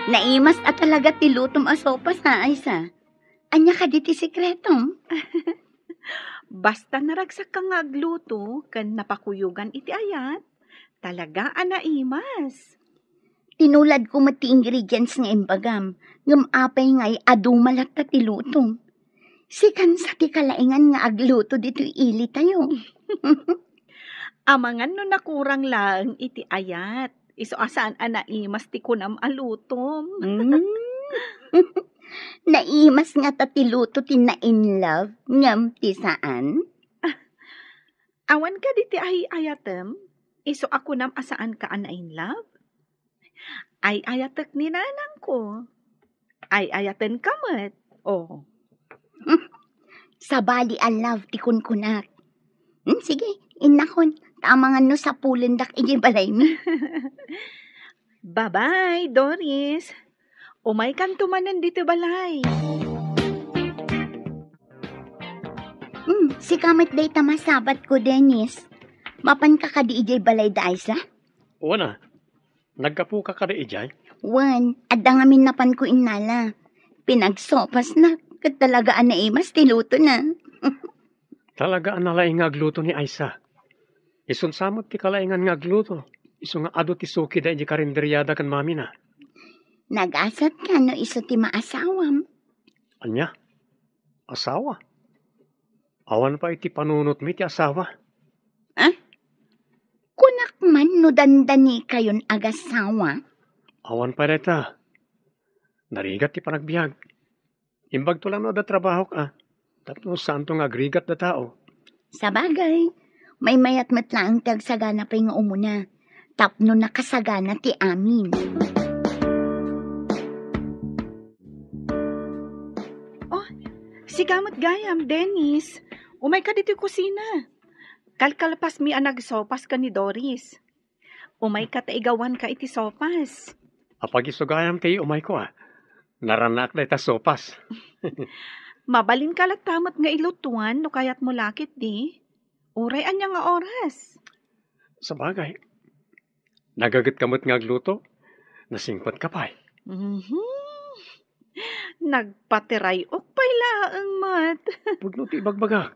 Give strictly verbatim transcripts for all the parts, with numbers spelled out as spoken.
Naimas a talaga ti lutom a sopas, ha, Aisa? Ania kadi ti sekretom? Basta naragsakka nga agluto ken napakuyogan iti ayat, talaga a naimas. Tinuladko met ti ingredients nga imbagam, ngem apay ngay a duma latta ti lutom? Sikan sa ti kalaingan nga agluto ditoy ilitayo. Amangan no nakurang laeng iti ayat, isu a saan a naimas ti kunam a lutom. Mm. Naimas ngata ti luto ti na-in love, ngem ti saan? Awan kadi ti ay-ayatem? Isu a kunam a saanka a na-in love? Ay-ayatek ni nanangko. Ay-ayatenka met. Oh. Sabali a love ti kunkunak. Hmm, sige, innakon. Ta amangan no sapulendak idiay balaymi. Bye-bye, Doris. Umaykanto manen ditoy balay. Hmm, sika met dayta masabatko, Dennis. Mapanka kadi idiay balay da Aisa? Wen a. Naggapuka kadi idiay? Wen, adda ngamin napanko innala. Pinagsopasna, ket talaga a naimas ti lutona. Talaga a nalaing nga agluto ni Aisa. Isun sa met ti kalaingan nga agluto. Isu nga adu ti sukida idiay karinderiada ken mamina. Nagasatka no isu ti maasawam. Ania? Asawa? Awan pay ti panunotmi ti asawa. Ah? Kunak man no dandanikayon agasawa? Awan pay dayta. Narigat ti panagbiag. Imbagto lang no adda trabahok a. Tapno saanto nga agrigat da tao. Sabagay, maymayat met laeng ti agsagana pay nga umuna. Tapno nakasagana ti amin. Oh, sika met gayam, Dennis. Umayka ditoy kusina. Kalkalpasmi a nagsopas ken ni Doris. Umayka ta igawanka iti sopas. Apag-isu gayam ti umayko a. Narannaak dayta sopas. Mabalinka latta met nga ilutuan no kayatmo la ketdi. Uray ania nga oras? Sabagay. Nagagetka met nga agluto. Nasingpetka pay. Mhm. Nagpatiray-ok pay laeng met. Pudno ti ibagbagak.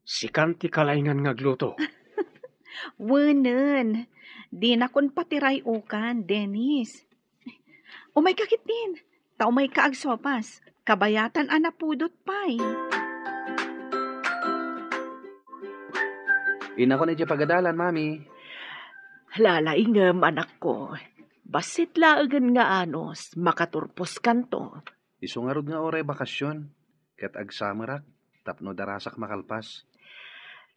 Sikan ti kalaingan nga agluto. Wenen, dinakon patiray-okan, Dennis. Umayka ketdin, ta umayka agsopas, kabayatan a napudot pay. Innakon idiay pagadalan, Mami. Lalaingem, anakko. Bassit laengen nga anus, makaturposkanto. Isu ngarud nga uray bakasion, ket agsamerak tapno darasak makalpas.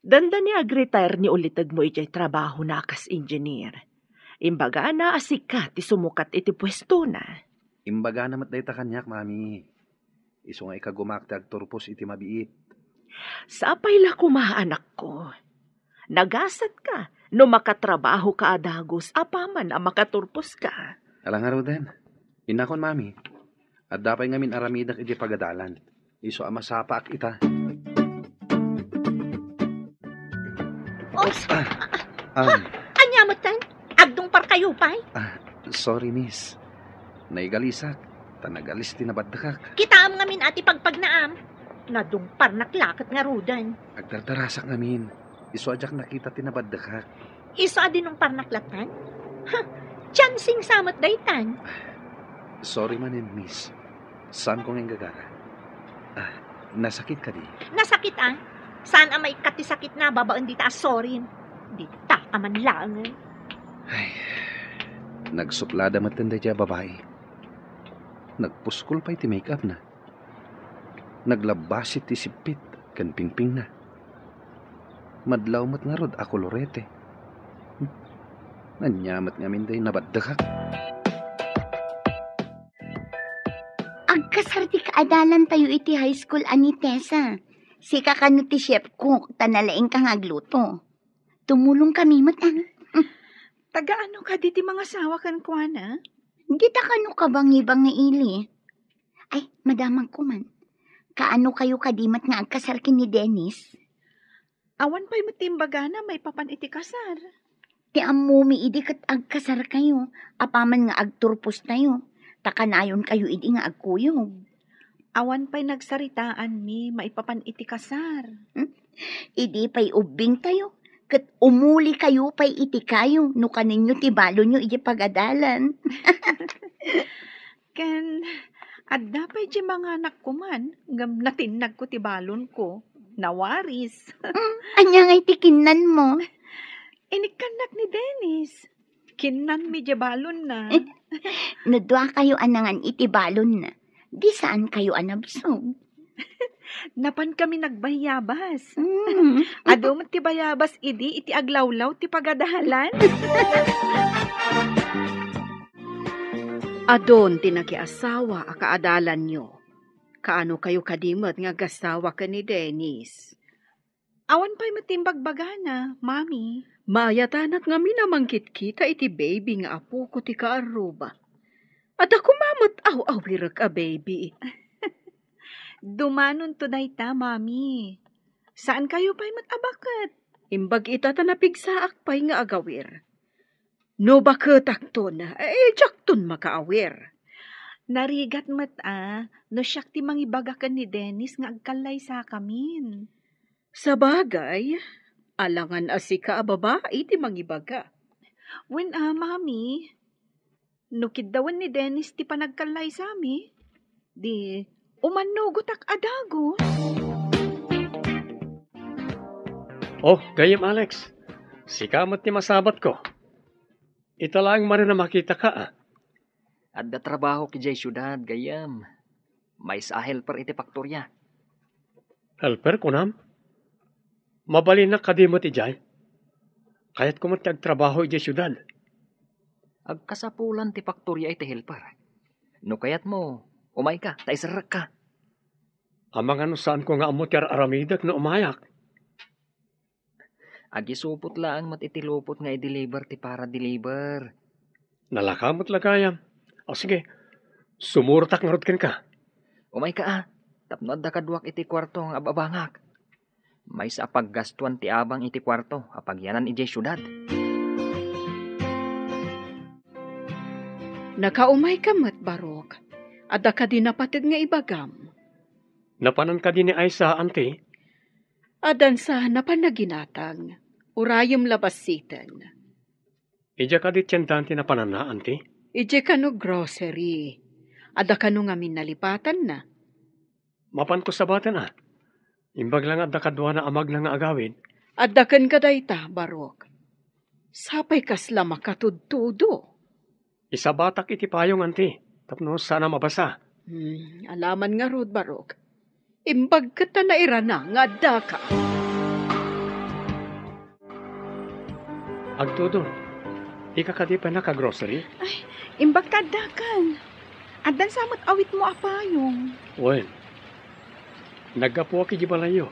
Dandani ag-retire ni ulitegmo idiay trabahona a kas engineer. Imbagana a sika ti sumukat iti puestona. Imbagana met dayta kaniak, Mami. Isu nga ikagumaak ti agturpos iti mabiit. Sapay la koma, anakko. Nagasatka no makatrabahoka a dagus apaman a makaturposka. Ala ngaruden, innakon, Mami. Adda pay ngamin aramidek idiay pagadalan. Isu a masapaak ita. Oops! Ah, ah. Ania metten? Agdungparkayo pay? Ah, sorry, miss. Naigalisak, ta nagalis ti nabaddekak. Kitaem ngamin a ti pagpagnaam. Nadungparnak la ket ngaruden. Agdardarasak ngamin. Isu a diak nakita ti nabaddekak. Isu a dinungparnak lattan? Ha, chancing sa met daytan. Sorry manen, miss. Saanko nga inggagara. Ah, nasakit kadi? Nasakit, ah. Saan a maikkat ti sakitna babaen dita a sorry. Dita ka man laeng, eh. Ay, nagsuplada metten daydiay a babai. Nagpuskol pay ti make-upna. Naglabbasi ti sippit ken pingpingna. Madlaw met ngarud a kolorete. Hmm. Ania met ngamin day nabaddekak? Agkasar ti kaadalantayo iti high school a ni Tessa. Sika kano ti chef cook, ta nalaingka nga agluto. Tumulongkami met, ah. Taga-ano kadi ti mangasawa kenkuana? Dita kano kabangibangi ili. Ay, madamagko man. Kaano kayo kadi met nga agkasar ken ni Dennis? Awan pay met ti imbagana maipapan iti kasar. Ti ammomi idi ket agkasar kayo, apaman nga agturpos tayo. Ta kanayonkayo idi nga agkuyog. Awan pay nagsaritaanmi maipapan iti kasar. Hmm? Idi pay ubbingtayo, ket umulikayo pay iti kayo no kanenyo ti balonyo iti pagadalan. Ken adda pay ti manganakko man, ngem natinnagko ti balonko. Nawaris. Hmm, ania nga iti kinnanmo? Inikkannak ni Dennis. Kinnanmi diay balonna. No duakayo a nangan iti balonna, di saankayo a nabsog. Napankami nagbayabas. Mm. Adu met ti bayabas idi iti aglawlaw ti pagadalan. Adun ti nakiasawa a kaadalanyo. Kaano kayo kadi met nga agasawa ken ni Dennis? Awan pay met ti imbagbagana, Mami. Maayatanak ngamin a mangkitkita iti baby nga apoko ti kaarruba. Adda koma met aw-awirek a baby. Dumanonto dayta, Mami. Saankayo pay met a baket. Imbag ita ta napigsaak pay nga agawir. No baketakton, eh, diakton makaawir. Narigat met a, no siak ti mangibaga ken ni Dennis nga agkallaysakamin. Sabagay, alangan a sika a babai ti mangibaga. Wen a, Mami, no kiddawen ni Dennis ti panagkallaysami, di umannugotak a dagus. Oh, gayyem Alex, sika met ti masabatko. Ita laeng manen a makitaka, a. Adda trabahok idiay siudad, gayyem. Maysa a helper iti faktoria. Helper, kunam? Mabalinnak kadi met idiay? Kayatko met ti agtrabaho idiay siudad. Agkasapulan ti faktoria iti helper. No kayatmo, umayka, ta iserrekka. Amangan no saanko nga ammo ti ar-aramidek no umayak. Agisupot laeng met iti lupot nga i-deliver ti para-deliver. Nalaka met la gayam. O sige, sumurotak ngarud kenka. Umayka a, tapno adda kaduak iti kuarto nga ababangak. Maysa a paggastuan ti abang iti kuarto a pagyanan idiay siudad. Nakaumayka met, Barok. Adda kadi napateg nga ibagam? Napanan kadi ni Aisa, anti? Addan sa napan naginatang. Urayem la bassiten. Idiay kadi tiendaen ti napananna, anti? Idiay kano grocery. Adda kano ngamin nalipatanna? Mapanko sabaten a. Imbag la nga adda kaduana a magna nga agawid. Adda kenka dayta, Barok. Sapay kasla makatudtudo. Isabatak iti payong, anti, tapno saan a mabasa. Hmm, alaman ngarud, Barok. Imbag ket ta nairana nga addaka. Agtudor, dika kadi pay naka-grocery? Ay, imbag ta addakan. Addan sa met awitmo a payong. Wen, naggapuak idiay balayyo.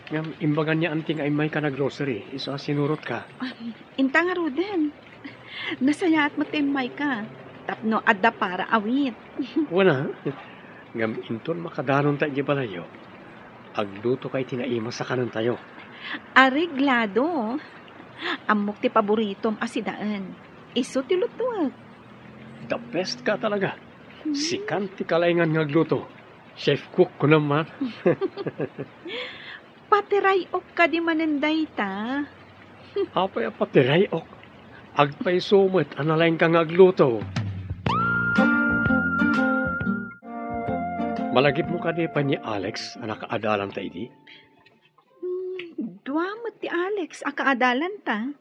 Ngem imbagan ni anti nga immayka nag-grocery, isu a sinurotka. Ay, inta ngaruden. Nasayaat met ti immayka. Tapno adda para awit. Wen a. Ngem inton makadanonta idiay balayyo, aglutoka iti naimas a kanentayo. Areglado. Ammok ti paboritom a sidaen. Isu ti lutuek. The best ka talaga. Hmm. Sikan ti kalaingan nga agluto. Chef cook ko naman. Patiray-ok kadi manen dayta? Apay a patiray-ok? Agpayso met a nalaingka nga agluto. Malagipmo kadi pay ni Alex a nakaadalanta idi? Hmm, dua met ti Alex a kaadalanta.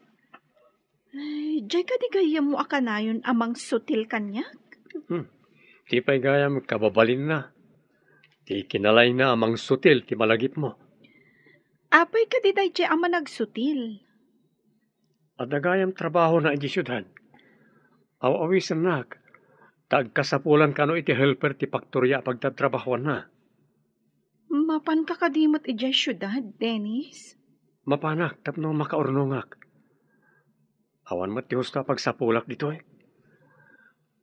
Ay, diay kadi gayyemmo a kanayon a mangsutil kaniak? Hmm. Ti pay gayam kababalinna. Ti kinalayna a mangsutil ti malagipmo. Apay kadi daydiay a managsutil? Adda gayam trabahona idiay siudad. Aw-awisennak, ta agkasapulan kano iti helper ti paktoria a pagtatrabahoanna. Mapanka kadi met idiay siudad, Dennis? Mapanak tapno makaurnongak. Awan met ti husto a pagsapulak ditoy.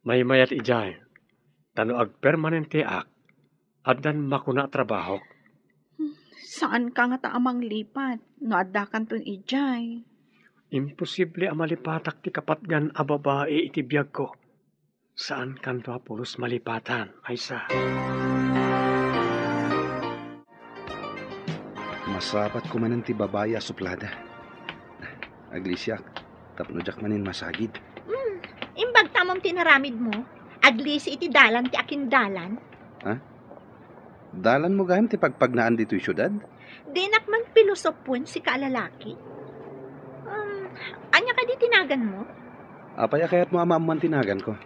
Maymayat idiay, ta no agpermanenteak, addan makuna a trabahok. Saanka ngata a manglipat no addakanton idiay. Imposible a malipatak ti kapatgan a babai iti biagko. Saankanto a pulos malipatan, Aisa. Masabatko manen ti babai a suplada. Aglisiak, tapno diak manen masagid. Hmm, imbag tamom ti naramidmo. Aglisi iti dalan ti akindalan. Ha? Dalanmo gayam ti pagpagnaan ditoy siudad? Dinak man pilosopoen, sika a lalaki. Um, ania kadi ti naganmo? Apay a kayatmo a maammoan ti naganko?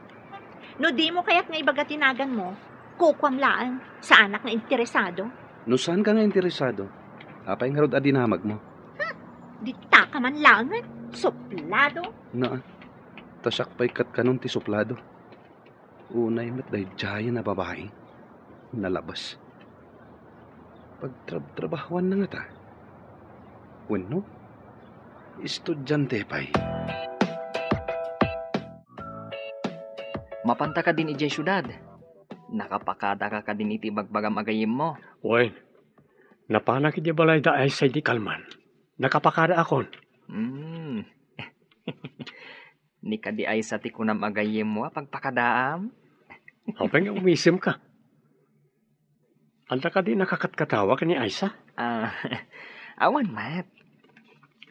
No dimo kayat nga ibaga ti naganmo, kukuam laeng. Saanak nga interesado. No saanka nga interesado, apay ngarud a dinamagmo? Hmm, ditaka man laengen, suplado. Naa, ta siak pay ket kanon ti suplado. Unay met daydiayen a babai. Nalabes. Pagtrabtrabahuanna ngata? Wenno, estudiante pay? Mapanta kadin idiay siudad? Nakapakadaka kadin iti bagbagam a gayyemmo? Wen, napanak idiay balay da Aisa idi kalman. Nakapakadaakon. Hmm. Ni kadi Aisa ti kunam a gayyemmo a pagpakadaam? Apay nga umisemka? Adda kadi nakakatkatawa ken ni Aisa? Ah, awan met.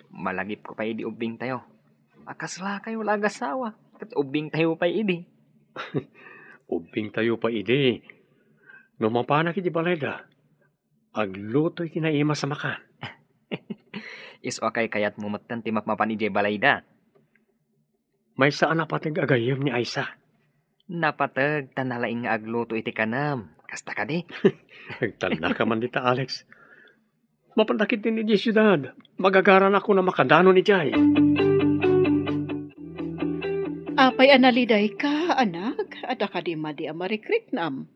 Malagipko pay idi ubbingtayo. A kaslakayo la agasawa, ket ubbingtayo pay idi. Ubbingtayo pay idi. No mapanak idiay balayda, aglutoy ti naimas a makan. Isu a kaykayatmo metten ti mapmapan idiay balayda. Maysa a napateg a gayyem ni Aisa. Napateg ta nalaing nga agluto iti kanem. Kasta kadi? Agtalnaka man dita, Alex. Mapanda ketdin idiay siudad. Magagaranakon a makadanon idiay. Apay a nalidayka, anak? Adda kadi madi a marikriknam?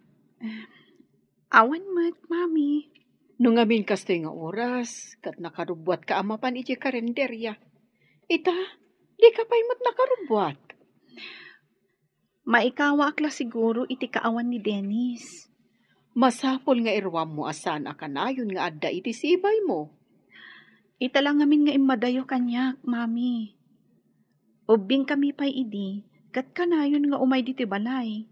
Awan met, Mami. No ngamin kastoy nga oras, ket nakarubbuatka a mapan idiay karinderia. Ita, dika pay met nakarubbuat. Maikawaak la siguro iti kaawan ni Dennis. Masapul nga iruammo a saan a kanayon nga adda iti sibaymo. Ita la ngamin nga immadayo kaniak, Mami. Ubbingkami pay idi, ket kanayon nga umay ditoy balay.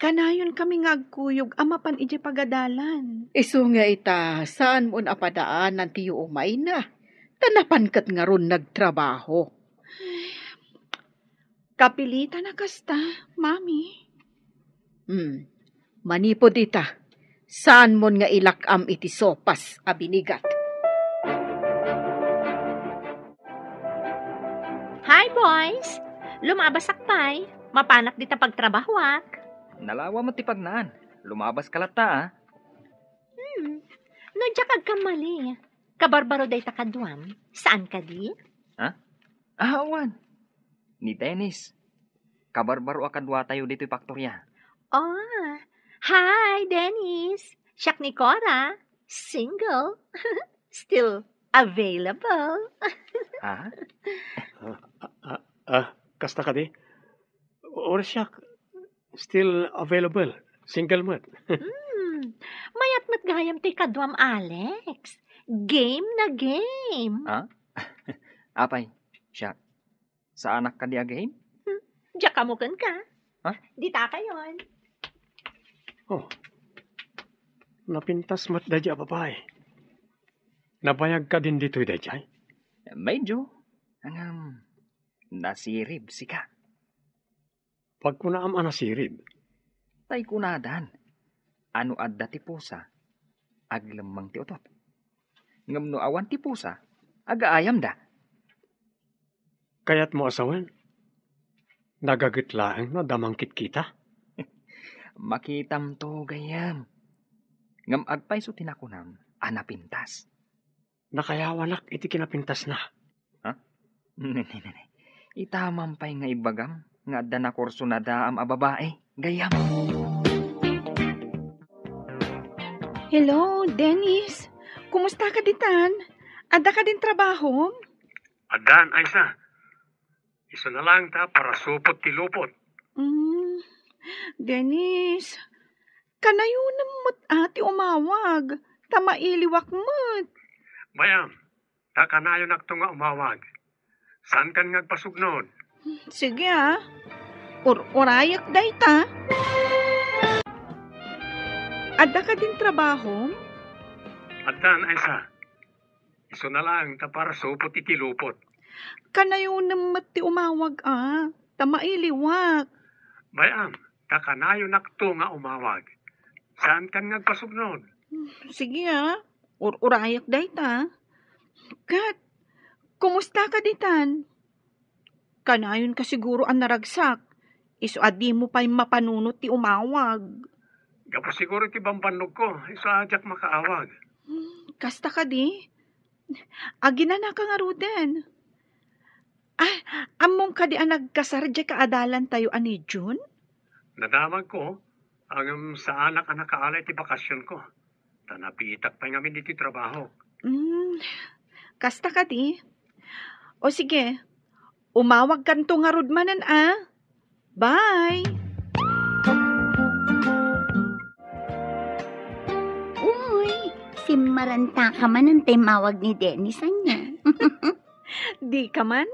Kanayonkami nga agkuyog a mapan idiay pagadalan. Isu nga ita, saanmon a padaanan ti yuumayna, ta napan ket ngarud nagtrabaho. Kapilitan a kasta, Mami. Hmm. Manipud ita, saanmon nga ilak-am iti sopas a binigat. Hi, boys! Lumabasak pay. Mapanak dita pagtrabahoak. Nalawa met ti pagnaan. Lumabaska latta, a. Hmm. No diak agkamali, kabarbaro dayta kaduam. Saan kadi? Ha? Awan. Ni Dennis. Kabarbaro a kaduatayo ditoy paktoria. Ah, hi, Dennis. Siak ni Cora. Single. Still available. Ha? Ah, ah, ah, kasta kadi? Wen, siak, still available. Single met. Hmm. Mayat met gayam ti kaduam, Alex. Game na game. Ha? Apay, siak. Saanak kadi a game? Hmm. Diak ammo kenka. Ha? Dita kayon. Oh. Napintas met daydiay a babai. Nabayag kadin ditoy daydiay? Medyo. Ngem, nasirib sika. Pagkunaam a nasirib? Tay kunadan, a no adda ti pusa, aglemmeng ti utot. Ngem no awan ti pusa, agaayamda. Kayatmo a sawen? Nagaget laeng no adda mangkitkita? Makitamto, gayyem. Ngem agpayso ti nakunam a napintas. Nakayawanak iti kinapintasna. Ha? Nene, nene. Ita man pay nga ibagam nga adda nakursunadaam a babai, gayyem. Hello, Dennis. Kumusta ka ditan? Adda kadin trabahom? Addan, Aisa. Isu na lang ta parasupot ti lupot. Mm, Dennis, kanayonem met a ti umawag, ta mailiwak met. Bayam, ta kanayonakto nga umawag. Saankan nga agpasugnod? Sige, a. Ur-urayek dayta. Adda kadin trabahom? Addan, Aisa. Isuna laeng ta para supot iti lupot. Kanayonem met ti umawag a, ta mailiwak. Bay-am, ta kanayonakto nga umawag. Saankan nga agpasubnod. Sige a, ur-urayek dayta. Ket, kumusta ka ditan? Kanayonka siguro a naragsak, isu a dimo pay mapanunot ti umawag. Gapu siguro iti bambannogko, isu a diak makaawag. Hmm, kasta kadi? Aginanaka ngaruden. Ah, ammom kadi a nagkasar diay kaadalantayo a ni June? Nadamagko, ngem saanak a nakaala iti bakasionko. Ta nabiitak pay ngamin iti trabahok. Hmm, kasta kadi? O sige, umawagkanto ngarud manen a. Bye! Uy, simmarantaka manen ta immawag ni Dennis, ania? Dika man?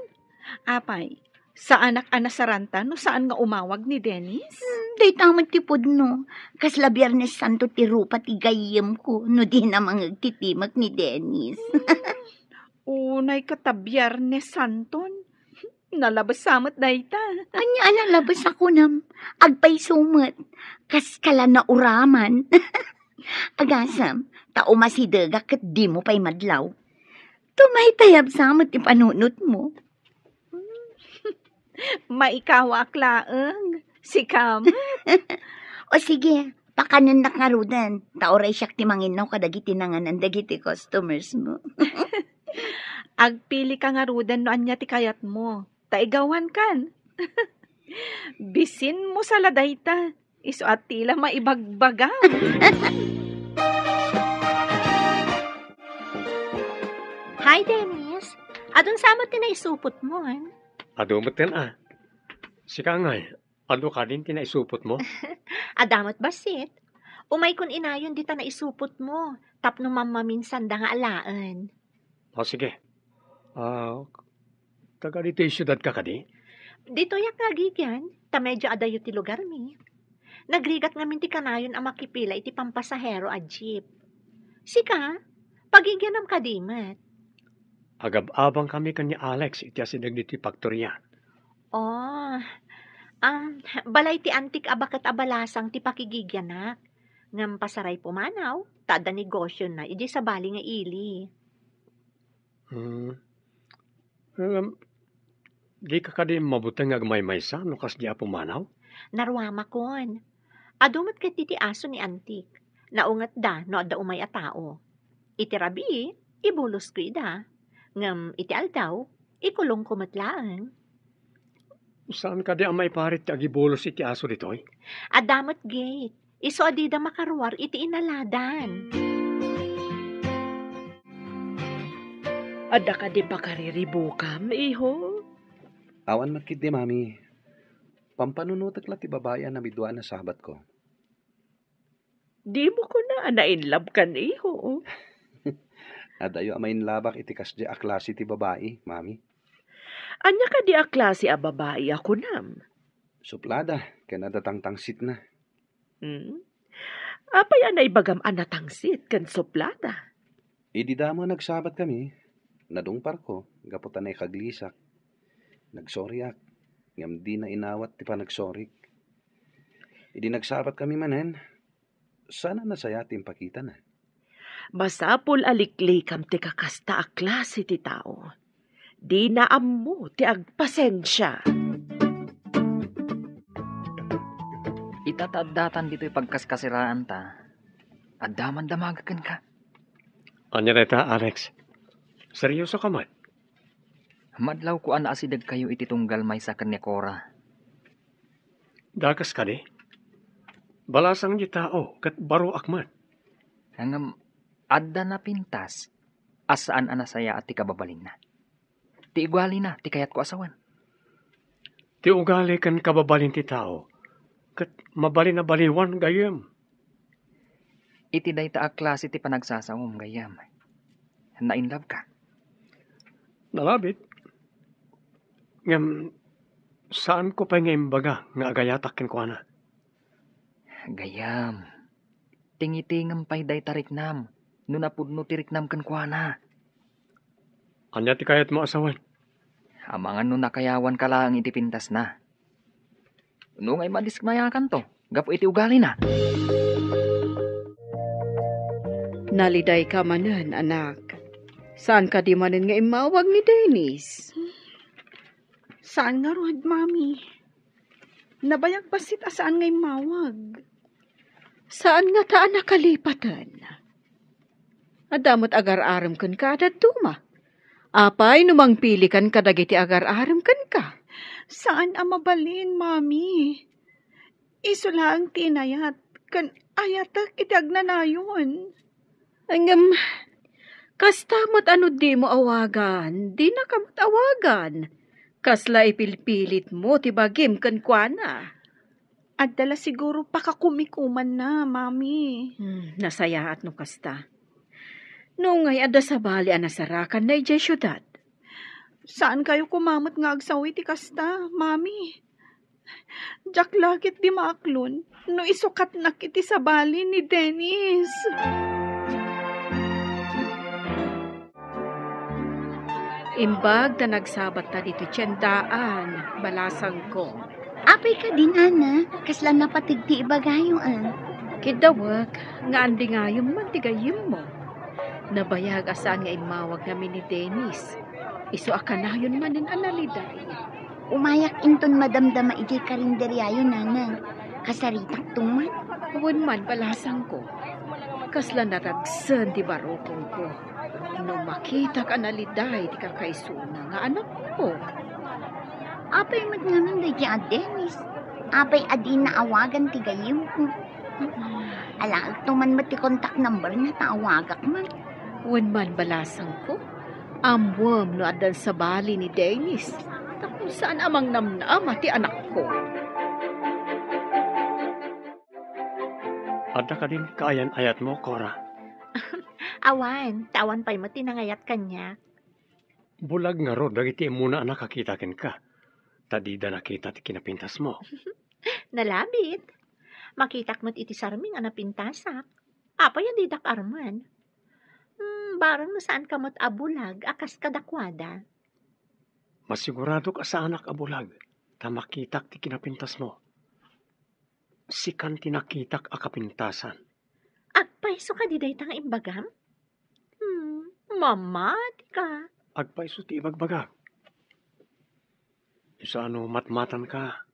Apay, saanak a nasaranta no saan nga umawag ni Dennis? Hmm, dayta met ti pudno. Kasla Biernes Santo ti rupa ti gayyemko no dina mangegtitimek ni Dennis. Unay ka ta Biernes Santon. Nalabes sa met dayta. Ania a nalabes a kunam? Agpayso met. Kas kala nauraman. Agasem, ta umasidegak ket dimo pay madlaw. Tumaytayabsa met ti panunotmo. Maikawaak laeng. Sika met. O sige, pakanennak ngaruden. Ta uray siak ti manginnaw kadagiti nanganan dagiti customers mo. Agpili ka ngaruden no ania ti kayatmo. Ta igawankan. Bisinmo sa la dayta. Isu a ti la maibagbagam. Hi, Dennis. Adun sa met ti naisupotmo, eh? Adu metten a. Sika ngay, adu kadin ti naisupotmo? Adda met bassit. Umaykon inayon dita naisupotmo tapno mammaminsanda nga alaen. O, sige. Ah, taga ditoy siudad ka kadi? Ditoyak nga agigian, ta medyo adayo ti lugarmi. Nagrigat ngamin ti kanayon a makipila iti pampasahero a jeep. Sika, pagigyanam kadi met? Agab-abang kami ken ni Alex iti asideg ditoy faktoria. Oh, um, balay ti antik a baket a balasang ti pakigigyanak. Ngem pasaray pumanaw, ta adda negosiona idiay sabali nga ili. Hmm. Ngem, dika kadi mabuteng nga agmaymaysa no kasdi a pumanaw? Naruamakon. Adu met ketdi ti aso ni antik. Naungetda no adda umay a tao. Iti rabii, ibolosko ida. Ngem iti aldaw, ikulongko met laeng. Saan kadi a maiparit ti agibulos iti aso ditoy? Adda met gate. Isu a dida makaruar iti inaladan. Adda kadi pakariribukam, iho? Awan met ketdi, Mami. Pampanunotek la ti babai a namidua a nasabatko. Dimo kuna a na-in love kan, iho? Adayo a ma-in love-ak iti kasdi a klase ti babai, Mami. Ania kadi a klase a babai a kunam? Suplada, ken adda tangtangsitna. Hmm? Apay a naibagam a natangsit ken suplada? Idi damo a nagsabatkami, nadungparko gapu ta naikaglisak. Nagsoriak, ngem dina inawat ti panagsorik. Idi nagsabatkami manen, saan a nasaya ti impakitana. Masapul a liklikam ti kakasta a klase ti tao. Dina ammo ti agpasensia. Ita ta addatan ditoy pagkaskasiraanta, adda man damaga kenka. Ania dayta, Alex? Serioso ka met? Madlawko a naasidegkayo iti tunggal maysa ken ni Cora. Dakes kadi? Balasang ti tao ket baroak met. Ngem adda napintas a saan a nasayaat ti kababalinna. Ti ugalina ti kayatko a sawen. Ti ugali ken kababalin ti tao ket mabalin a baliwan, gayyem. Iti dayta a klase ti panagsasawem, gayyem, na-in love ka? Nalabit. Ngem, Saanko pay nga imbaga nga agayatak kenkuana. Gayyem, tingitingem pay dayta riknam no napudno ti riknam kenkuana. Ania ti kayatmo a sawen? Amangan no nakayawanka laeng iti pintasna. No nga immadismayakanto gapu iti ugalina. Nalidayka manen, anak. Saan kadi manen nga immawag ni Dennis? Saan ngarud, Mami. Nabayag bassit a saan nga immawag. Saan ngata a nakalipaten? Adda met agar-arem kenka a dadduma. Apay no mangpilikan kadagiti agar-arem kenka? Saan a mabalin, Mami. Isu laeng ti inayat, ken ayatek iti agnanayon. Ngem, kasta met a no dimo awagan, dinaka met awagan. Kasla ipilpilitmo ti bagim kenkuana? Adda la siguro pakakumikumanna, Mami. Hmm, nasayaat no kasta. Nungay adda sabali a nasarakanna idiay siudad. Saankayo koma met nga agsaw iti kasta, Mami. Diak la ketdi maaklon no isukatnak iti sabali ni Dennis. Imbag ta nagsabatta ditoy tiendaan, balasangko. Apay kadi, nana? Kasla napateg ti ibagayo, a? Kiddawek nga andingayem man ti gayyemmo. Nabayag a saan nga immawag ngamin ni Dennis. Isu a kanayon manen a naliday. Umayak inton madamdama idiay karinderiayo, nana. Kasaritakto man. Wen man, balasangko. Kasla naragsen ti barukongko no makitak a naliday ti kakaisuna nga anakko. Apay met ngamin daydiay a Dennis? Apay a dina awagan ti gayyemko? Alaekto man met ti contact number na ta awagak man. Wen man, balasangko, ammoem no addan sabali ni Dennis tapno saan a mangnamnama ti anakko. Adda kadin kaayan-ayatmo, Cora? Awan, ta awan pay met ti nangayat kaniak. Bulag ngarud dagiti immuna a nakakita kenka, ta dida nakita ti kinapintasmo. Nalabit. Makitak met iti sarming a napintasak. Apay a didak armen? Hmm, bareng no saanka met a bulag a kas kadakuada. Masiguradok a saanak a bulag, ta makitak ti kinapintasmo. Sikan ti nakitak a kapintasan. Agpayso kadi dayta nga imbagam? Hmm, mamatika. Agpayso ti ibagbagak. Isu a no matmatanka,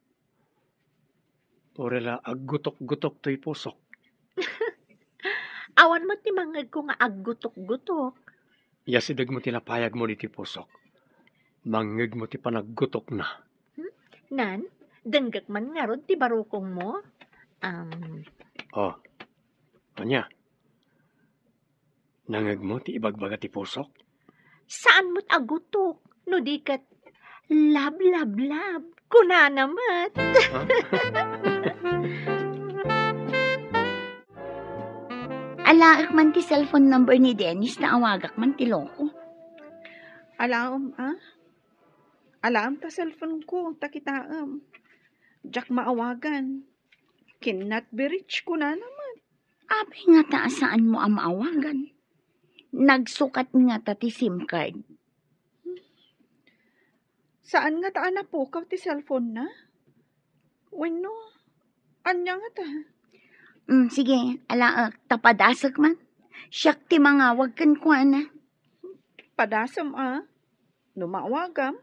uray la aggutok-gutok toy pusok. Awan met ti mangngegko nga aggutok-gutok. Yasidegmo ti napayagmo ditoy pusok. Mangngegmo ti panaggutokna. Hmm? Nan, denggek man ngarud ti barukongmo? Am. Oh. Ania? Nangngegmo ti ibagbaga ti pusok? Saan met a gutok, no di ket, "Love, love, love," kunana met. Ha? Alaek man ti cellphone number ni Dennis ta awagak man ti loko. Alaem, a? Alaem ta cellphone ko, ta kitaem. Diak maawagan. "Cannot be reached," kunana met. Apay ngata a saanmo a maawagan? Nagsukat ngata ti SIM card? Saan ngata a napukaw ti cellphone na? Wenno, ania ngata? Mm, sige, alaek, ta padasek man. Siak ti mangawag kenkuana. Padasem a? No maawagam,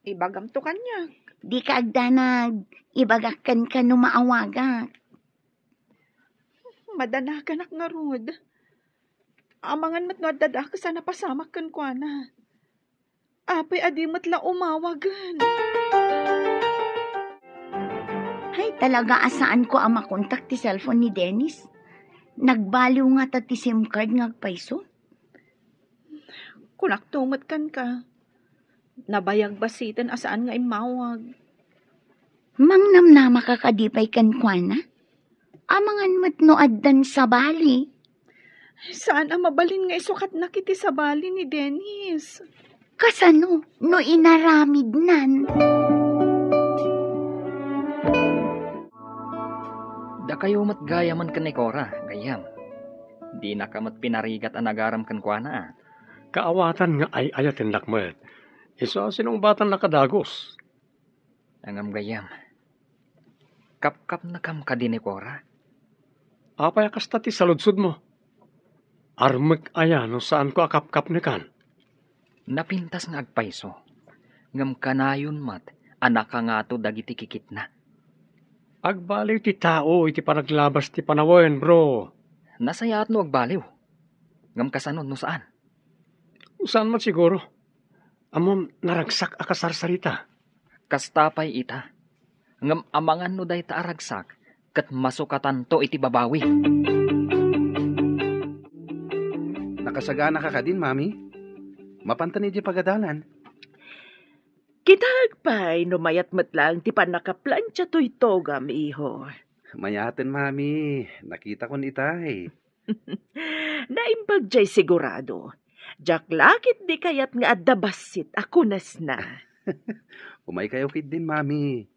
ibagamto kaniak. Dika agdanag, ibagak kenka no maawagak. Madanaganak ngarud. Amangan met no adda dakes a napasamak kenkuana. Apay a di met la umawagen. Hay, talaga a saanko a makontak ti cellphone ni Dennis. Nagbaliw ngata ti SIM card nga agpayso. Kunakto met kenka, nabayag bassiten a saan nga immawag. Mangnamnamaka kadi pay kenkuana? Amangan met no addan sabali. Saan a mabalin nga isukatnak iti sabali ni Dennis. Kasano no inaramidnan? Dakayo met gayamen ken ni Cora, gayyem. Dinaka met pinarigat a nagaram kenkuana, a. Kaawatan nga ay-ayatennak met. Isu a sinungbatannak a dagus. Ngem gayyem, kapkapnekam kadi ni Cora? Apay a kasta ti saludsodmo? Armek aya no saanko a kapkapnekan? Napintas nga agpayso, ngem kanayon met a nakangato dagiti kikitna. Agbaliw ti tao iti panaglabas ti panawen, bro. Nasayaat no agbaliw. Ngem kasano no saan? Saan met siguro. Ammom, naragsak a kasarsarita. Kasta pay ita. Ngem amangan no dayta a ragsak ket masukatanto iti babawi. Nakasaganaka kadin, Mami? Mapantan idiay pagadalan. Kitaek pay no mayat met laeng ti pannakaplantsa toy togam, iho. Mayaten, Mami. Nakitakon itay. Naimbag jay sigurado. Diak la ketdi kayat nga adda bassit a kunasna. Umaykayo ketdin, Mami.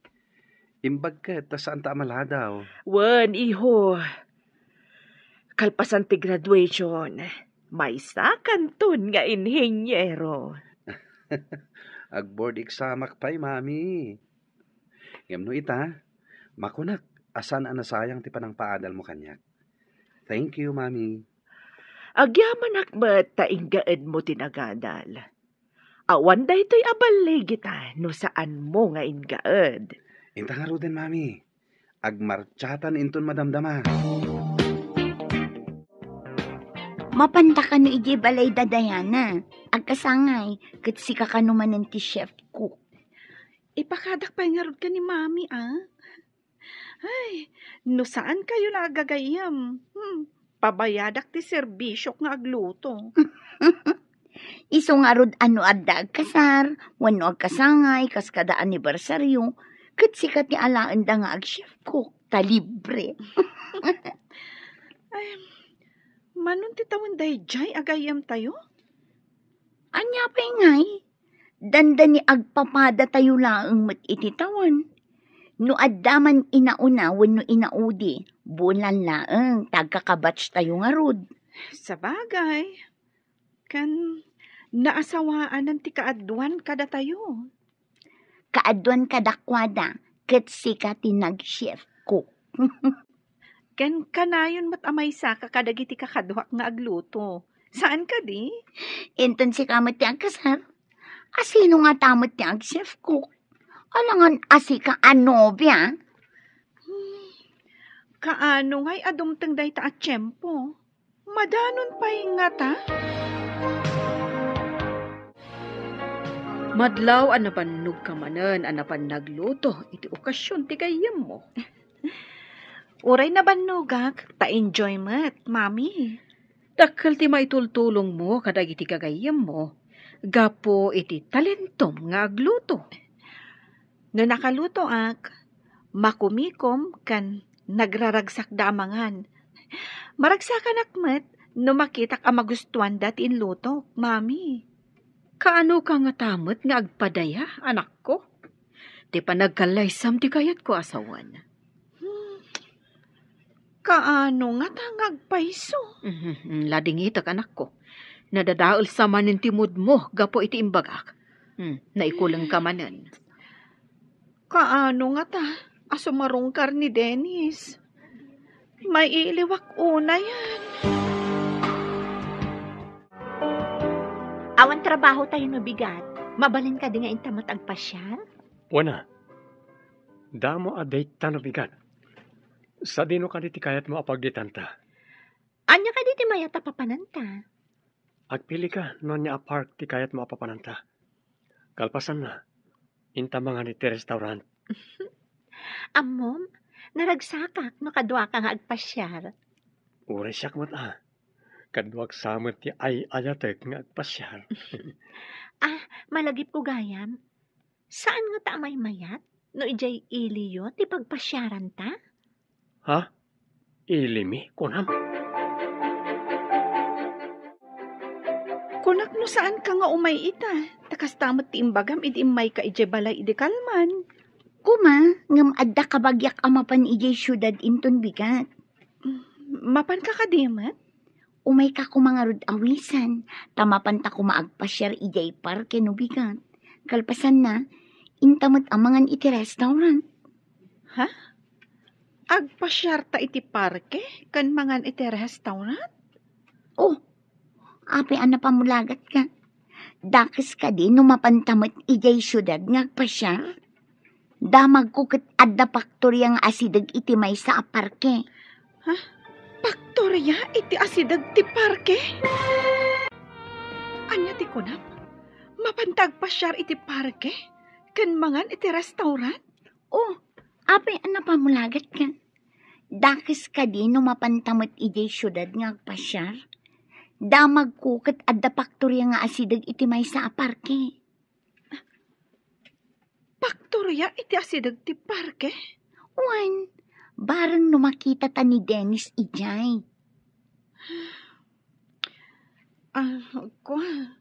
Imbag ket ta saanta a maladaw. Wen, iho. Kalpasan ti graduation, maysakanton nga inheniero. Ag-board examak pay, Mami. Ngem no ita, makunak a saan a nasayang ti panangpaadalmo kaniak. Thank you, Mami. Agyamanak met ta inggaedmo ti nagadal. Awan daytoy a balligita no saanmo nga inggaed. Inta ngaruden, Mami. Agmartsatan inton madamdama. Mapanta kano idiay balay da Diana. Agkasangay, ket sika kano manen ti chef cook. Ipakadak pay ngarud ken ni Mami, a? Ay, no saan kayo la a gagayyem, hmm, pabayadak ti serbisiok nga agluto. Isu ngarud a no adda agkasar, wenno agkasangay, kas kada anibersario, ket sika ti alaenda nga ag-chef cook, ta libre. Ay, manon ti tawen daydiay a gayyemtayo? Ania pay ngay? Dandani agpapadatayo laeng met iti tawen. No adda man inauna wenno inaudi, bulan laeng ta agkakabatchtayo ngarud. Sabagay, ken naasawaanan ti kaaduan kadatayo. Kaaduan kadakuada, ket sika ti nag-chef cook. Ken kanayon met a maysaka kadagiti kakaduak nga agluto. Saan kadi? Inton sika met ti agkasar, a sino ngata met ti ag-chef cook? Alangan a sika a nobia? Hmm, kaano ngay a dumteng dayta a tiempo? Madanon pay ngata? Madlaw a nabannogka manen a napan nagluto iti okasion ti gayyemmo. Uray nabannogak, ta enjoy met, Mami. Dakkel ti maitultulongmo kadagiti gagayyemmo gapu iti talentom nga agluto. No nakalutoak, makumikom ken nagraragsakda a mangan. Maragsakanak met no makitak a magustuanda ti inlutok, Mami. Kaanoka ngata met nga agpadaya, anakko? Ti panagkallaysam ti kayatko a sawen. Hmm. Kaano ngata nga agpayso? Mhm, ladingitek, anakko. Nadadaelsa manen ti moodmo gapu iti imbagak. Hmm, naikulengka manen. Kaano ngata a sumarungkar ni Dennis? Maiiliwak unayen. Awan trabaho tayo no bigat. Mabalin kadi nga inta met agpasiar? Wen a. Damo a date ta no bigat. Sadino kadi ti kayatmo a pagditanta? Ania kadi ti mayat a papananta? Agpilika no ania a park ti kayatmo a papananta. Kalpasanna, inta mangan iti restaurant. Ammom, naragsakak no kaduaka nga agpasiar. Uray siak met a. Kaduak sa met ti ay-ayatek nga agpasiar. Ah, malagipko gayam. Saan ngata a maymayat no idiay iliyo ti pagpasiaranta? Ha? Ilimi, kunam? Kunak no saanka nga umay ita, ta kasta met ti imbagam idi immayka idiay balay idi kalman. Kuma, ngem adda kabagiak a mapan idiay siudad inton bigat. Mapanka kadi met? Umayka koma ngarud awisan, ta mapanta koma agpasiar idiay parke no bigat. Kalpasanna, inta met a mangan iti restaurant. Ha? Agpasiarta iti parke ken mangan iti restaurant? Oh, apay a napamulagatka? Dakes kadi no mapanta met idiay siudad nga agpasiar? Damagko ket adda paktoria nga asideg iti maysa a parke. Ha? Paktoria iti asideg ti parke? Ania ti kunam? Mapanta agpasiar iti parke ken mangan iti restaurant? Oh, apay a napamulagatka? Dakes kadi no mapanta met idiay siudad nga agpasiar? Damagko ket adda paktoria nga asideg iti maysa a parke. Paktoria iti asideg ti parke? Wen, bareng no makitata ni Dennis idiay. Ah, kua.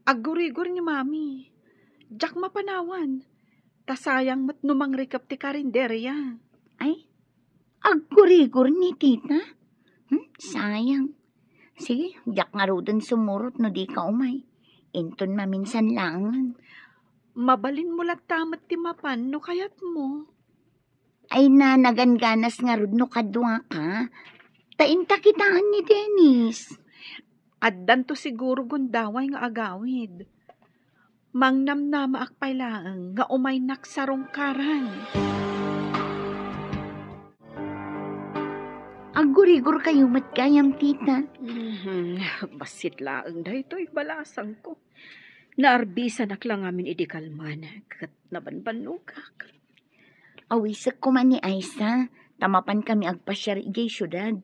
Aggurigor ni Mami. Diak mapanawan. Ta sayang met no mangrikep ti karinderia. Ay, aggurigor ni Tita? Hmm, sayang. Sige, diak ngaruden sumurot no dika umay. Inton maminsan laengen. Mabalinmo latta met ti mapan no kayatmo. Ay, nagangganas ngarud no kaduaka. Ta inta kitaen ni Dennis. Addanto siguro gundaway nga agawid. Mangnamnamaak pay laeng nga umaynak sarungkaran. Aggurigorkayo met gayam, Tita. Mhm. Bassit laeng daytoy balasangko. Naarbisanak la ngamin idi kalman, ket nabanbannogak. Awisek koma ni Aisa, ta mapankami agpasiar idiay siudad.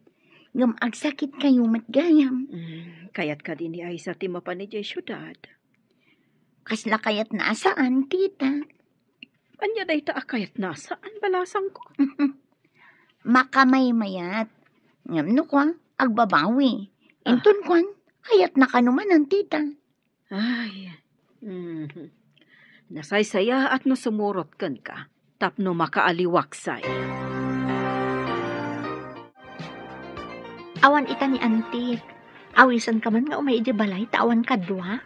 Ngem agsakitkayo met gayam. Mm, kayat kadi ni Aisa ti mapan idiay siudad? Kasla kayatna a saan, Tita. Ania dayta a kayatna a saan, balasangko? Makamaymayat. Ngem no kua, agbabawi. Ah. Inton kuan, kayatna kano manen, Tita. Ay, mhm. Nasaysayaat no sumurot kenka tapno makaaliwaksay. Awan ita ni Anti. Awisanka man nga umay idiay balay ta awan kaduak.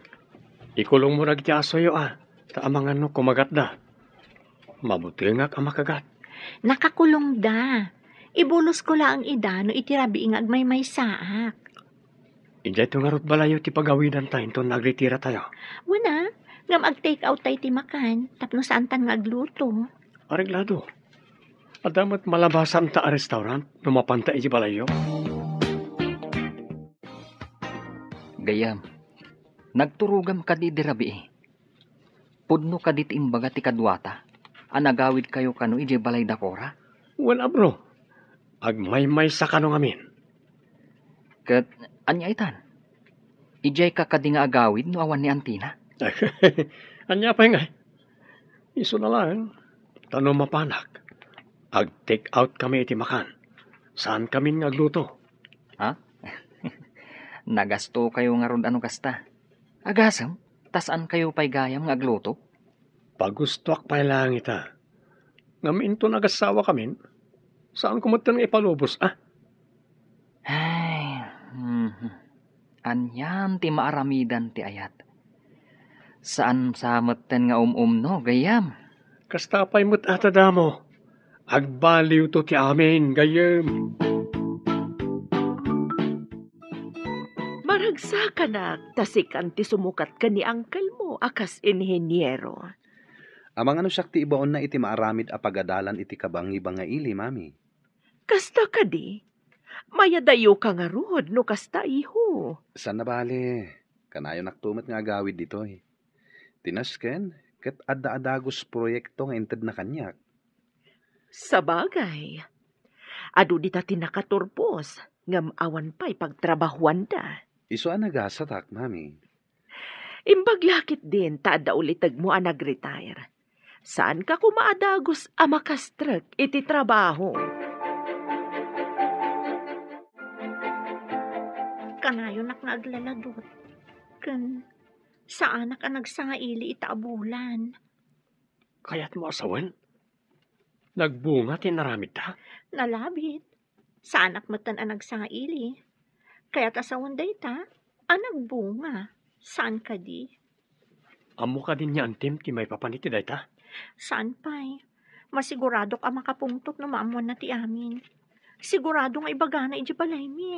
Ikulongmo dagiti asoyo a, ta amangan no kumagatda. Mabutengak a makagat. Nakakulongda. Ibulosko laeng ida no iti rabii nga agmaymaysaak. Idiayto ngarud balayyo ti pagawidanta inton nagritiratayo. Wen a, ngem ag-take out tayo ti makan, tapno saantan nga agluto. Areglado. Adda met malabasanta a restaurant no mapanta iti balayyo. Gayyem, nagturogam kadi idi rabii? Pudno kadi ti imbaga ti kaduata a nagawidkayo kano idiay balay da Cora? Wen a, bro. Agmaymaysa kano ngamin. Ket ania itan? Idiayka kadi nga agawid no awan ni Antina? Ania pay ngay? Isuna laeng, ta no mapanak, ag-take out kami iti makan. Saan kami nga agluto. Ha? Nagastokayo ngarud a no kasta? Agasem, ta saankayo pay gayam nga agluto? Pagustoak pay laeng ita. Ngem inton agasawa kamin, saanko metten nga ipalubos, a? Ay, mhm. Anian ti maaramidan ti ayat? Saan sa metten nga um-umno, gayyem? Kasta pay met a ta damo. Agbaliwto ti amin, gayyem. Maragsakanak, ta sikan ti sumukat ken ni angkelmo a kas inhiniero. Amangan no siak ti ibaonna iti maaramid a pagadalan iti kabangibangaili, Mami. Kasta kadi? Mayadayoka ngarud no kasta, iho. Saan a bale, kanayonakto met nga agawid ditoy. Ti nasken, ket adda a dagus proyekto nga intedna kaniak. Sabagay, adu dita ti nakaturpos, ngem awan pay pagtrabahuanda. Isu a nagasatak, Mami. Imbag la ketdin ta adda ulitegmo a nag-retire. Saanka koma a dagus a makastrek iti trabaho. Kanayonak nga aglaladot. Ken saanak a nagsangaili ita a bulan. Kayatmo a sawen? Nagbunga ti inaramidda? Nalabit. Saanak metten a nagsaili. Kayat a sawen dayta a nagbunga. Saan kadi? Ammo kadi ni Antim ti maipapan iti dayta? Saan pay. Masiguradok a makapungtot no maammoanna ti amin. Sigurado nga ibagana idiay balaymi.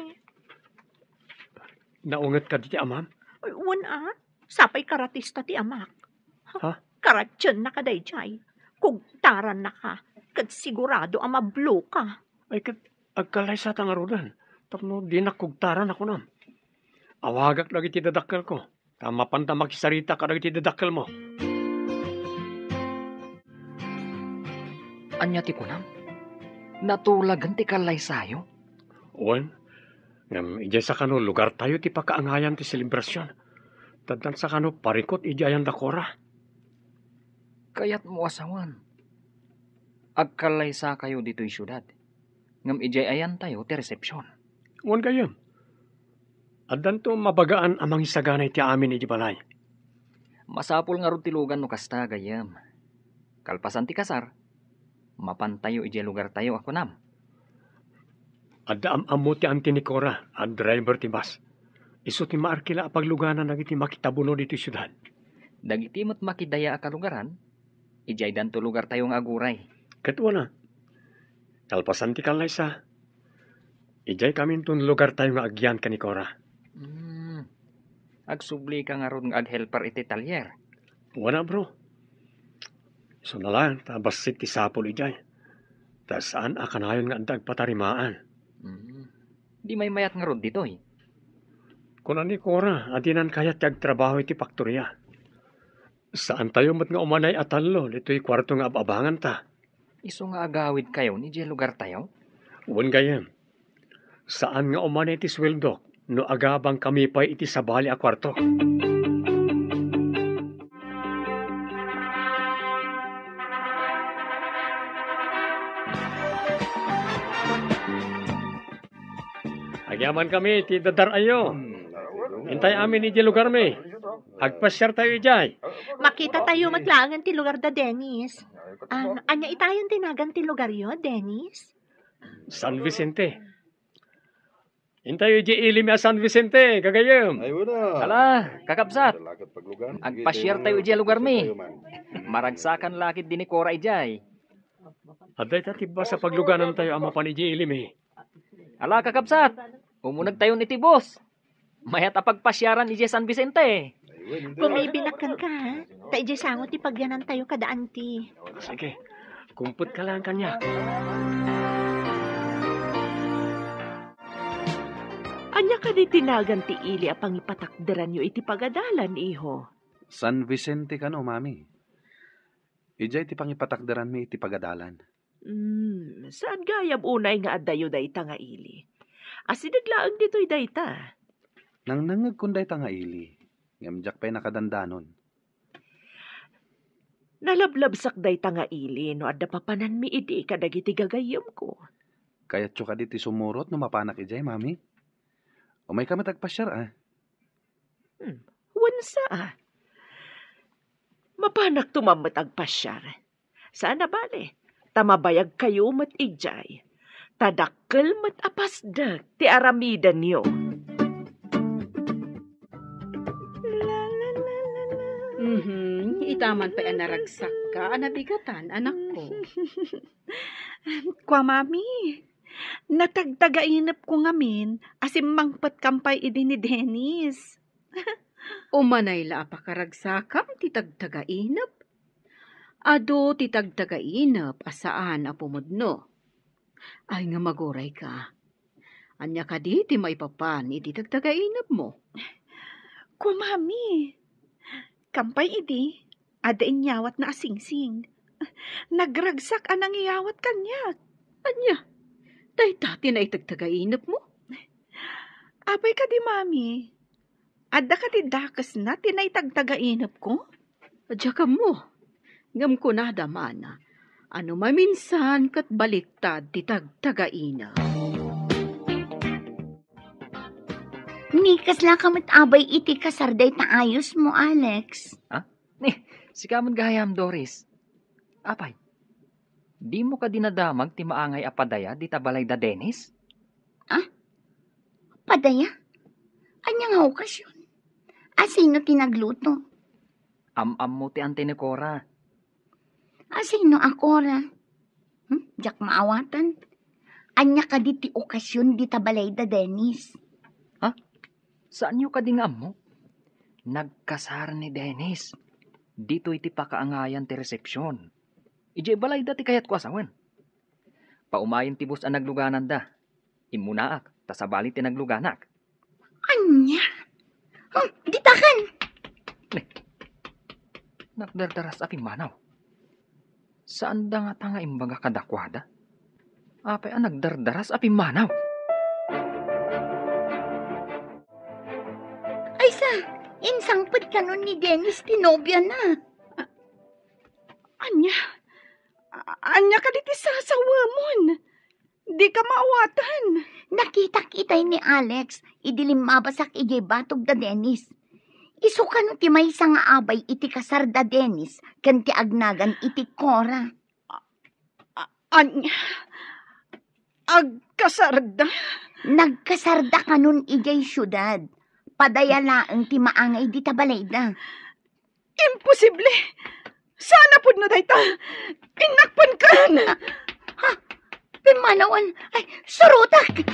Naunget kadi ti amam? Ay, wen a. Sapay karatista ti amak. Ha? Karatiennaka daydiay. Kugtarannaka. Ket sigurado a mabloka. Ay, ket agkallaysata ngaruden. Tapno dinak kugtaran a kunam. Awagak dagiti dadakkelko. Ta mapanta makisarita kadagiti dadakkelmo. Ania ti kunam? Natulagen ti kallaysayo? Wen, ngem idiay sakano lugartayo ti pakaangayan ti selebrasion. Taddan sakano parikut idi ayan da Cora. Kayatmo a sawen, agkallaysakayo ditoy siudad, ngem idiay ayantayo ti resepsion. Wen gayyem, addanto mabagaan a mangisagana iti amin iti balay. Masapul ngarud ti lugan no kasta, gayyem. Kalpasan ti kasar, mapantayo idiay lugartayo a kunam. Adda am-ammo ti anti ni Cora a driver ti bus. Isu ti maarkila a pagluganan dagiti makitabuno ditoy siudad. Dagiti met makidaya a kalugaran, idiaydanto lugartayo nga aguray. Ket wen a, kalpasan ti kallaysa, idiay kaminton lugartayo nga agyan ken ni Cora. Hmm. Agsublika ngarud nga aghelper iti talyer. Wen a, bro. Isuna laeng ta bassit ti sapul idiay. Ta saan a kanayon nga adda agpatarimaan. Hmm. Di maymayat ngarud ditoy. Kuna ni Cora a dinan kayat ti agtrabaho iti faktoria. Saantayo met nga umanay a tallo ditoy kuarto nga ab-abanganta. Isu nga agawidkayo idiay lugartayo? Wen gayyem. Saan nga umanay ti suweldok no agabangkami pay iti sabali a kuarto. Agyamankami iti dadar-ayo. Intay amin idiay lugarmi. Agpasiartayo idiay. Makitatayo met laengen ti lugar da Dennis. Ah, ania itayon ti nagan ti lugaryo, Dennis? San Vicente. Intayo idiay ili mi a San Vicente, gagayyem. Ay, wala. Ala, kakabsat. Wala ket paglugan. Agpasiartayo idiay lugarmi. Maragsakan la ketdi ni Cora idiay. Adda ita ti bus a pagluganantayo a mapan idiay ili mi. Ala, kakabsat. Umunegtayon iti bus. Mayat a pagpasiaran idiay San Vicente. Kumibinakkan ka, ha? Ta idiay sango ti pagyanantayo kada anti. Sige, kumpet ka lang kaniak. Ania kadi ti nagan ti ili a pangipatakderanyo iti pagadalan, iho? San Vicente kano, Mami. Idiay ti pangipatakderanmi iti pagadalan. Hmm, saan gayam unay nga addayo dayta nga ili? Asideg laeng ditoy dayta. Nangnangngegkon dayta nga ili, ngem diak pay nakadandanon. Nalablabsak dayta nga ili no adda papananmi idi kadagiti gagayyemko. Kayatyo kadi ti sumurot no mapanak idiay, Mami? Umayka met agpasiar, a? Hmm, wen sa, a? Mapanakto man met agpasiar. Saan a bale, ta mabayagkayo met idiay. Ta dakkel met a pasdek ti aramidenyo. Mhm, ita man pay a naragsakka a nabigatan, anakko. Kua, Mami, natagtagainepko ngamin a simmangpetkam pay idi ni Dennis. Umanay la a pakaragsakam ti tagtagainep. Adu ti tagtagainep a saan a pumudno. Ay nga magurayka. Ania kadi ti maipapan iti tagtagainepmo? Kua, Mami, kampay idi, adda inyawatna a singsing. Nagragsak a nangiyawat kaniak. Ania? Dayta ti naitagtagainepmo? Apay kadi, Mami? Adda kadi dakesna ti naitagtagainepko? Diak ammo. Ngem kunada man a no maminsan ket baliktad ti tagtagainep. Ni, kaslaka met abay iti kasar dayta ayosmo, Alex? Ha? Ni, sika met gayam, Doris. Apay? Dimo kadi nadamag ti maangay a padaya dita balay da Dennis? Ah? Padaya? Ania nga okasyon? Asino ti nagluto? Am-ammo ti anti ni Cora. Asino a Cora? Hmm? Diak maawatan. Ania kadi ti okasyon dita balay da Dennis? Ha? Saanyo kadi nga ammo? Nagkasar ni Dennis. Ditoy ti pakaangayan ti resepsyon. Idiay balayda ti kayatko a sawen. Paumayen ti bus a naglugananda. Immunaak, ta sabali ti nagluganak. Ania? Hmm, ditakan! Ne, nagdardaras a pimmanaw. Saanda ngata nga imbaga kadakuada? Apay a nagdardaras a pimmanaw? Aysa, insangpet kanon ni Dennis ti nobiana. Ania? A-, ania kadi ti sasawemon? Dika maawatan. Nakitak itay ni Alex idi limmabasak idiay batog da Dennis. Isu kano ti maysa nga abay iti kasar da Dennis ken ti agnagan iti Cora. A-, ania? Agkasarda? Nagkasarda kanon idiay siudad. Padaya laeng ti maangay dita balayda. Imposible! Saan a pudno dayta? Innakpenkan! Ah, ha? Pimmanawan? Ay, surotak!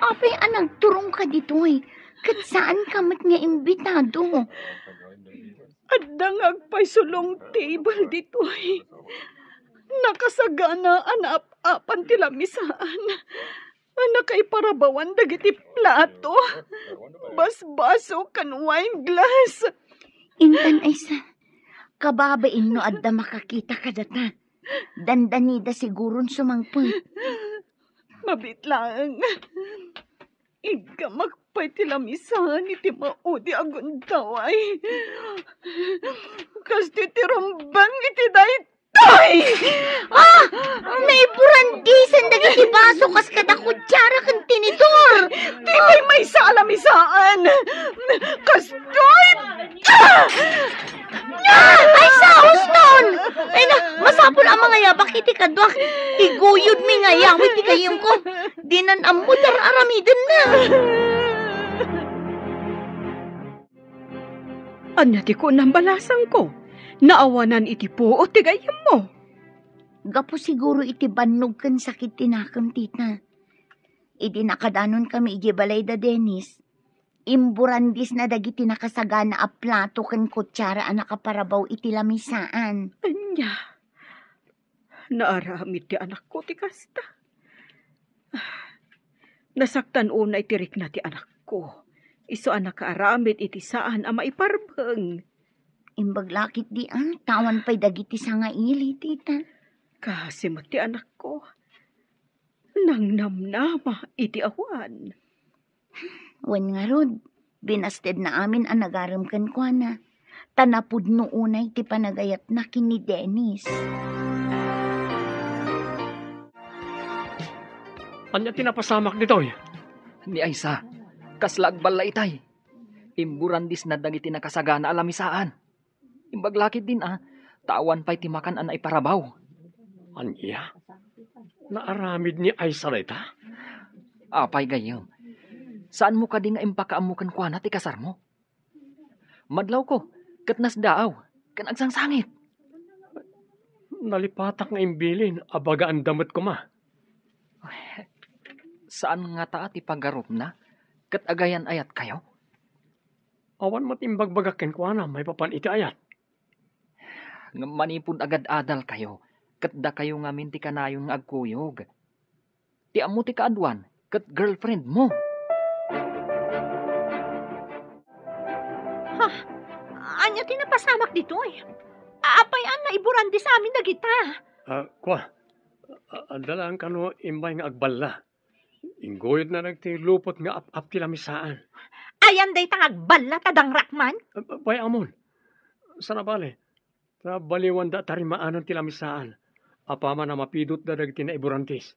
Apay a nagturongka ditoy, ket saanka met nga imbitado? Adda nga agpayso long table ditoy. Nakasagana a naap-apan ti lamisaan a nakaiparabawan dagiti plato, basbaso, ken wine glass. Intan, Aysa, kababain no adda makakita kadata. Dandanida siguron sumangpet. Mabiit laeng. Iggamak pay ti lamisaan iti maudi a gundaway. Kastoy ti rumbeng iti daytoy! Ah! Naiburandisen dagiti baso kas kada kutsara ken tinidor! Ti maymaysa a lamisaan! Kastoy! Ah! Ah! Ay, saos non! Ay na, masapul a mangayabak iti kaduak. Iguyodmi nga ayaw iti gayyemko. Dinan ammo ti ar-aramidenna. Ania ti kunam, balasangko? Naawanan iti puot ti gayyemmo. Gapu siguro iti bannog ken sakit ti nakem, tita. Idi nakadanonkami idiay balay da Dennis, imburandisna dagiti nakasagana a plato ken kutsara a nakaparabaw iti lamisaan. Ania? Naaramid ti anakko ti kasta. Nasaktan unay ti rikna ti anakko. Isu a nakaaramid iti saan a maiparbeng. Imbag la ketdi a, ta awan pay dagiti sangaili, tita. Kaasi met ti anakko. Nangnamnama iti awan. Wen ngarud, binastedna amin a nagarem kenkuana, ta napudno unay ti panagayatna ken ni Dennis. Ania ti napasamak ditoy? Ni Aysa, kasla agballa itay. Imburandisna dagiti nakasagana a lamisaan. Imbag la ketdin a, ta awan pay ti makan a naiparabaw. Ania? Naaramid ni Aysa dayta? Apay gayyem, saanmo kadi nga impakaammo kenkuana ti kasarmo? Madlawko, ket nasdaaw, ken agsangsangit. Nalipatak nga imbilin a bagaanda met koma. Saan ngata ti pagarupna, ket agayan-ayatkayo? Awan met imbagbagak kenkuana maipapan iti ayat. Ngem manipud agad-adalkayo, ket dakayo ngamin ti kanayon nga agkuyog. Ti ammo ti kaaduan, ket girlfriend mo. Ha? Ania ti napasamak ditoy? Apay a naiburandis amin dagita? Ah, kua, a-, adda laeng kano immay nga agballa. Ingguyodna dagiti lupot nga ap-ap ti lamisaan. Ayan dayta nga agballa ta dangrakman? Ah, bay-amon. Saan a bale, ta baliwanda a tarimaanan ti lamisaan apaman a mapidutda dagiti naiburandis.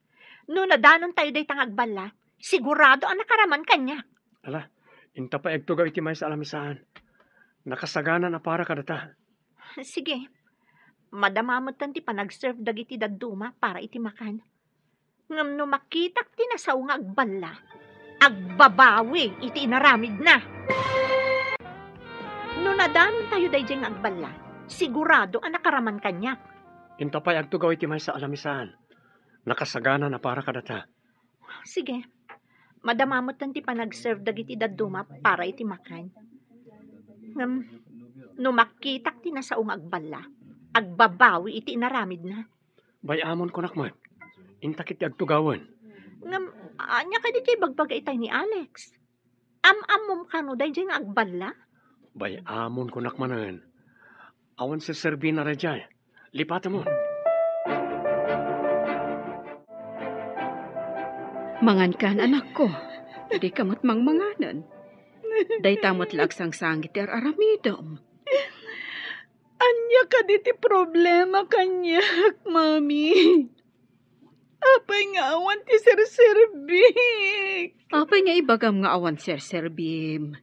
No nadanontayo dayta nga agballa, sigurado a nakaraman kaniak. Ala, inta pay agtugaw iti maysa a lamisaan. Nakasagana a para kadata. Sige, madama metten ti panag-serve dagiti dadduma para iti makan. Ngem no makitak ti nasao nga agballa, agbabawi iti inaramidna. No nadamitayo daydiay nga agballa, sigurado a nakaraman kaniak. Inta pay agtugaw iti maysa a lamisaan. Nakasagana na para kadata. Sige. Madama metten ti panag-serve dagiti dadduma para iti makan. Ngem, no makitak ti nasao nga agballa, agbabawi iti inaramidna. Bay-amon kunak met. Inta ket ti agtugawen. Ngem, ania kadi ti ibagbaga itay ni Alex? Am-ammom kano daydiay nga agballa? Bay-amon kunak manen. Awan serserbina daydiay. Lipatemon. Mangankan, anakko. Dika met mangmanganen. Dayta met la agsangsangit ti ar-aramidem. Ania kadi ti problema kaniak, Mami? Apay nga awan ti serserbik? Apay nga ibagam nga awan serserbim?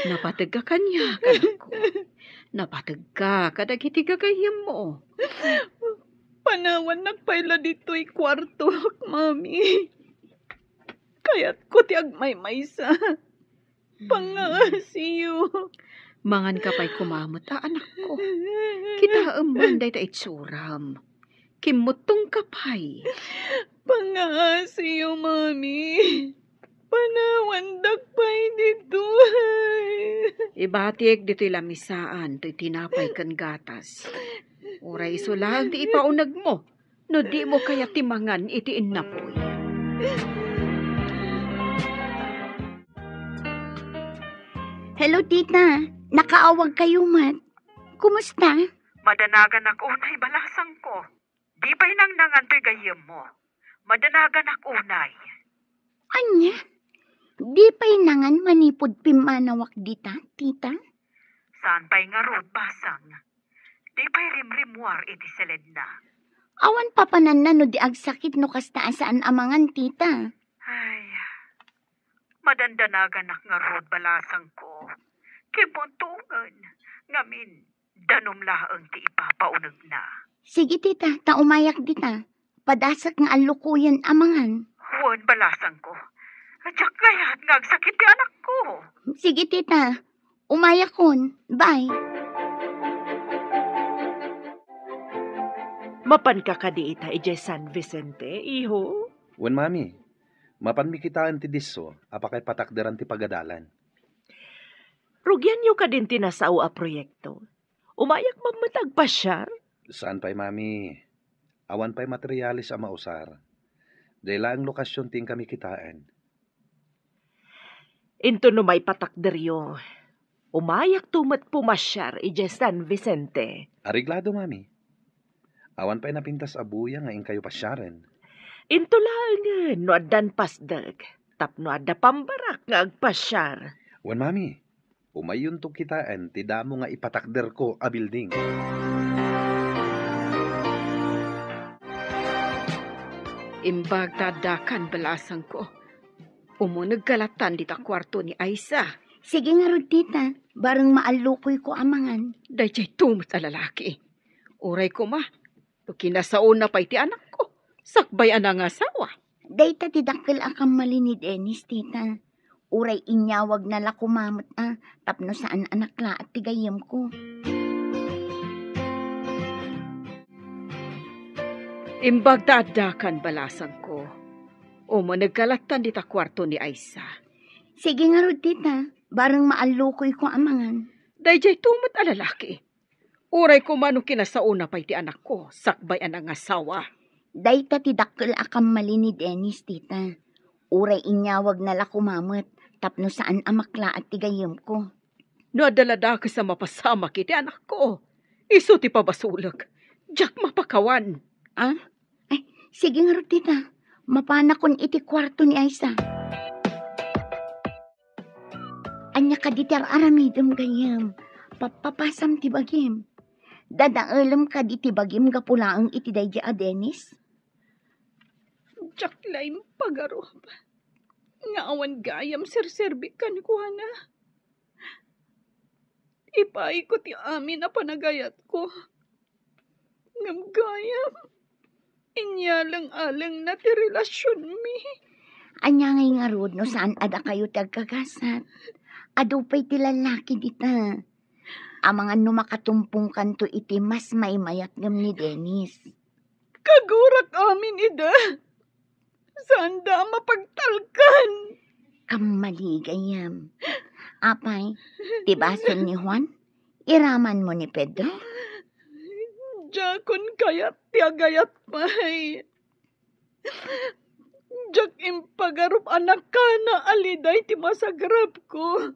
Napategka kaniak, anakko. Napategka kadagiti gagayyemmo. Panawannak pay la ditoy kuartok, Mami. Kayatko ti agmaymaysa. Pangaasiyo. Manganka pay koma met a, anakko. Kitaem man dayta itsuram. Kimmuttongka pay. Pangaasiyo, Mami. Panawandak pay ditoy. Ibatik ditoy lamisaan toy tinapay ken gatas. Uray isu laeng ti ipaunegmo. No dimo kayat ti mangan iti innapoy. Hello, tita. Nakaawagkayo met. Kumusta? Madanaganak unay, balasangko. Di pay nangnangan toy gayyemmo. Madanaganak unay. Ania? Di pay nangan manipud pimmanawak dita, tita? Saan pay ngarud, basang. Di pay rimrimmuar iti seledna. Awan papananna no di agsakit no kasta a saan a mangan, tita. Ay, madandanaganak ngarud, balasangko. Kimmuntongen, ngamin, danum laeng ti ipapaunegna. Sige, tita, ta umayak dita. Padasek nga allukoyen a mangan. Wen, balasangko. Diak kayat nga agsakit ti anakko. Sige, tita. Umayakon. Bye. Mapanka kadi ita idiay San Vicente, iho? Wen, Mami. Mapanmi kitaen ti disso a pakaipatakderan ti pagadalan. Rugianyo kadin ti nasao a proyekto? Umayak man met agpasiar? Saan pay, Mami. Awan pay materiales a mausar. Diay laeng lokasion ti inkami kitaen. Inton no maipatakderyo, umayakto met pumasiar idiay San Vicente. Areglado, Mami. Awan pay napintas a buya nga inkayo pasiaren. Into laengen no addan pasdek, tapno adda pambarak nga agpasiar. Wen, Mami, umayyonto kitaen ti damo nga ipatakderko a building. Imbag ta addakan, balasangko. Umunegka lattan dita kuarto ni Aisa. Sige ngarud, tita. Bareng maallukoyko a mangan. Daydiay to met a lalaki. Uray koma, no kinasaona pay ti anakko, sakbay a nangasawa. Dayta ti dakkel a kammali ni Dennis, tita. Uray inyawagna la koma met a tapno saan a naklaat ti gayyemko. Imbag ta addakan, balasangko. Umunegka lattan dita kuarto ni Aisa. Sige ngarud, tita. Bareng maallukoyko a mangan. Daydiay to met a lalaki. Uray koma no kinasaona pay ti anakko, sakbay a nangasawa. Dayta ti dakkel a kammali ni Dennis, tita. Uray inyawagna la koma met tapno saan a maklaat ti gayyemko. No adda la dakes a mapasamak iti anakko, isu ti pabasolek. Diak mapakawan. Ah? Ay, sige ngarud, tita. Mapanakon iti kuarto ni Aisa. Ania kadi ti ar-aramidem, gayyem? Pappapasam ti bagim. Dadaelem kadi ti bagim gapu laeng iti daydi a Dennis? Diak la impagarup nga awan gayam serserbik kenkuana. Ipaayko ti amin a panagayatko. Ngem gayam, inyaleng-alengna ti relasionmi. Ania ngay ngarud no saan a dakayo ti agkagasat? Adu pay ti lallaki dita. Amangan no makatumpongkanto iti mas maimayat ngem ni Dennis. Kagurak amin ida. Saanda a mapagtalkan. Kammali gayam. Apay, ti basol ni Juan? Iramanmo ni Pedro? Diakon kayat ti agayat pay. Diak impagarup a nakana a liday ti masagrapko.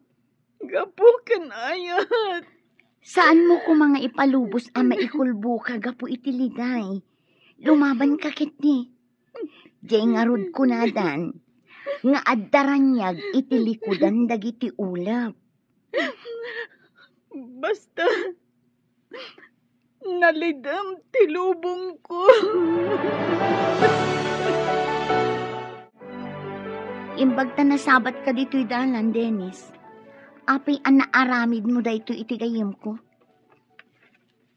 Gapu ken ayat. Saanmo koma nga ipalubos a maikulboka gapu iti liday. Lumabanka ketdi. Diay ngarud kunadan nga adda raniag iti likudan dagiti ulep. Basta, nalidem ti lubongko. Imbag ta nasabatka ditoy dalan, Dennis. Apay a naaramidmo daytoy iti gayyemko?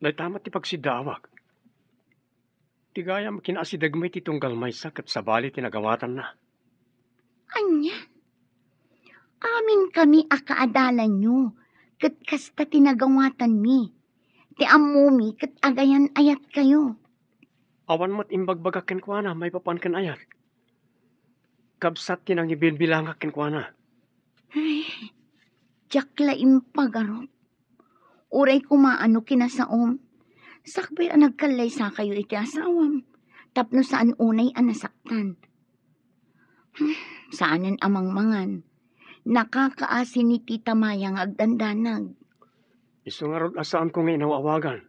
Dayta met ti pagsiddawak. Ti gayam, kinaasidegmi ti tunggal maysa ket sabali ti nagawatanna. Ania? Aminkami a kaadalanyo, ket kasta ti nagawatanmi. Ti ammomi ket agayan-ayatkayo. Awan met imbagbagak kenkuana maipapan ken ayat. Kabsat ti nangibilbilangak kenkuana. Ay, diak la impagarup. Uray koma no kinasaom, sakbay a nagkallaysakayo iti asawam, tapno saan unay a nasaktan. Hmm, saanen a mangmangan. Nakakaasi ni Tita Maya nga agdandanag. Isu ngarud a saanko nga inaw-awagan,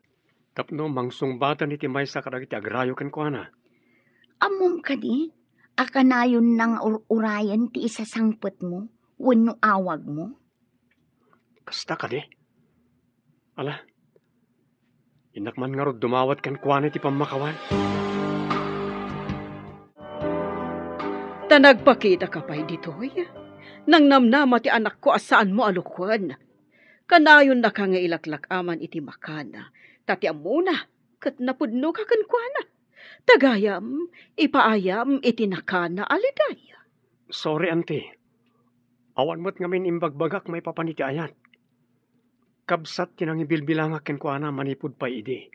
tapno mangsungbatan iti maysa kadagiti agrayo kenkuana. Ammom kadi a kanayonna nga ur-urayen ti isasangpetmo wenno awagmo? Kasta kadi? Ala, innak man ngarud dumawat kenkuana iti pammakawan. Ta nagpakitaka pay ditoy, nangnamnama ti anakko a saanmo a lukuen. Kanayonnaka nga ilaklak-aman iti makana, ta ti ammona, ket napudnoka kenkuana. Ta gayam, ipaayam iti nakana a liday. Sorry, Auntie. Awan met ngamin imbagbagak maipapan iti ayat. Kabsat ti nangibilbilangak kenkuana manipud pay idi.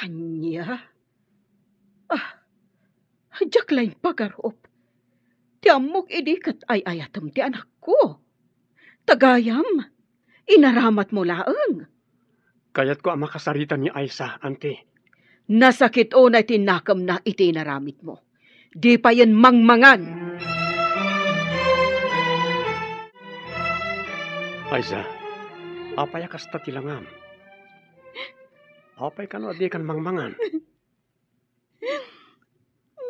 Ania? Ah, diak la impagarup. Ti ammok idi ket ay-ayatem ti anakko. Ta gayam, inaramatmo laeng. Kayatko a makasarita ni Aiza, Auntie. Nasakit unay ti nakemna iti inaramidmo. Di payen mangmangan. Aiza, apay a kasta ti langam? Apay kano a dikan mangmangan?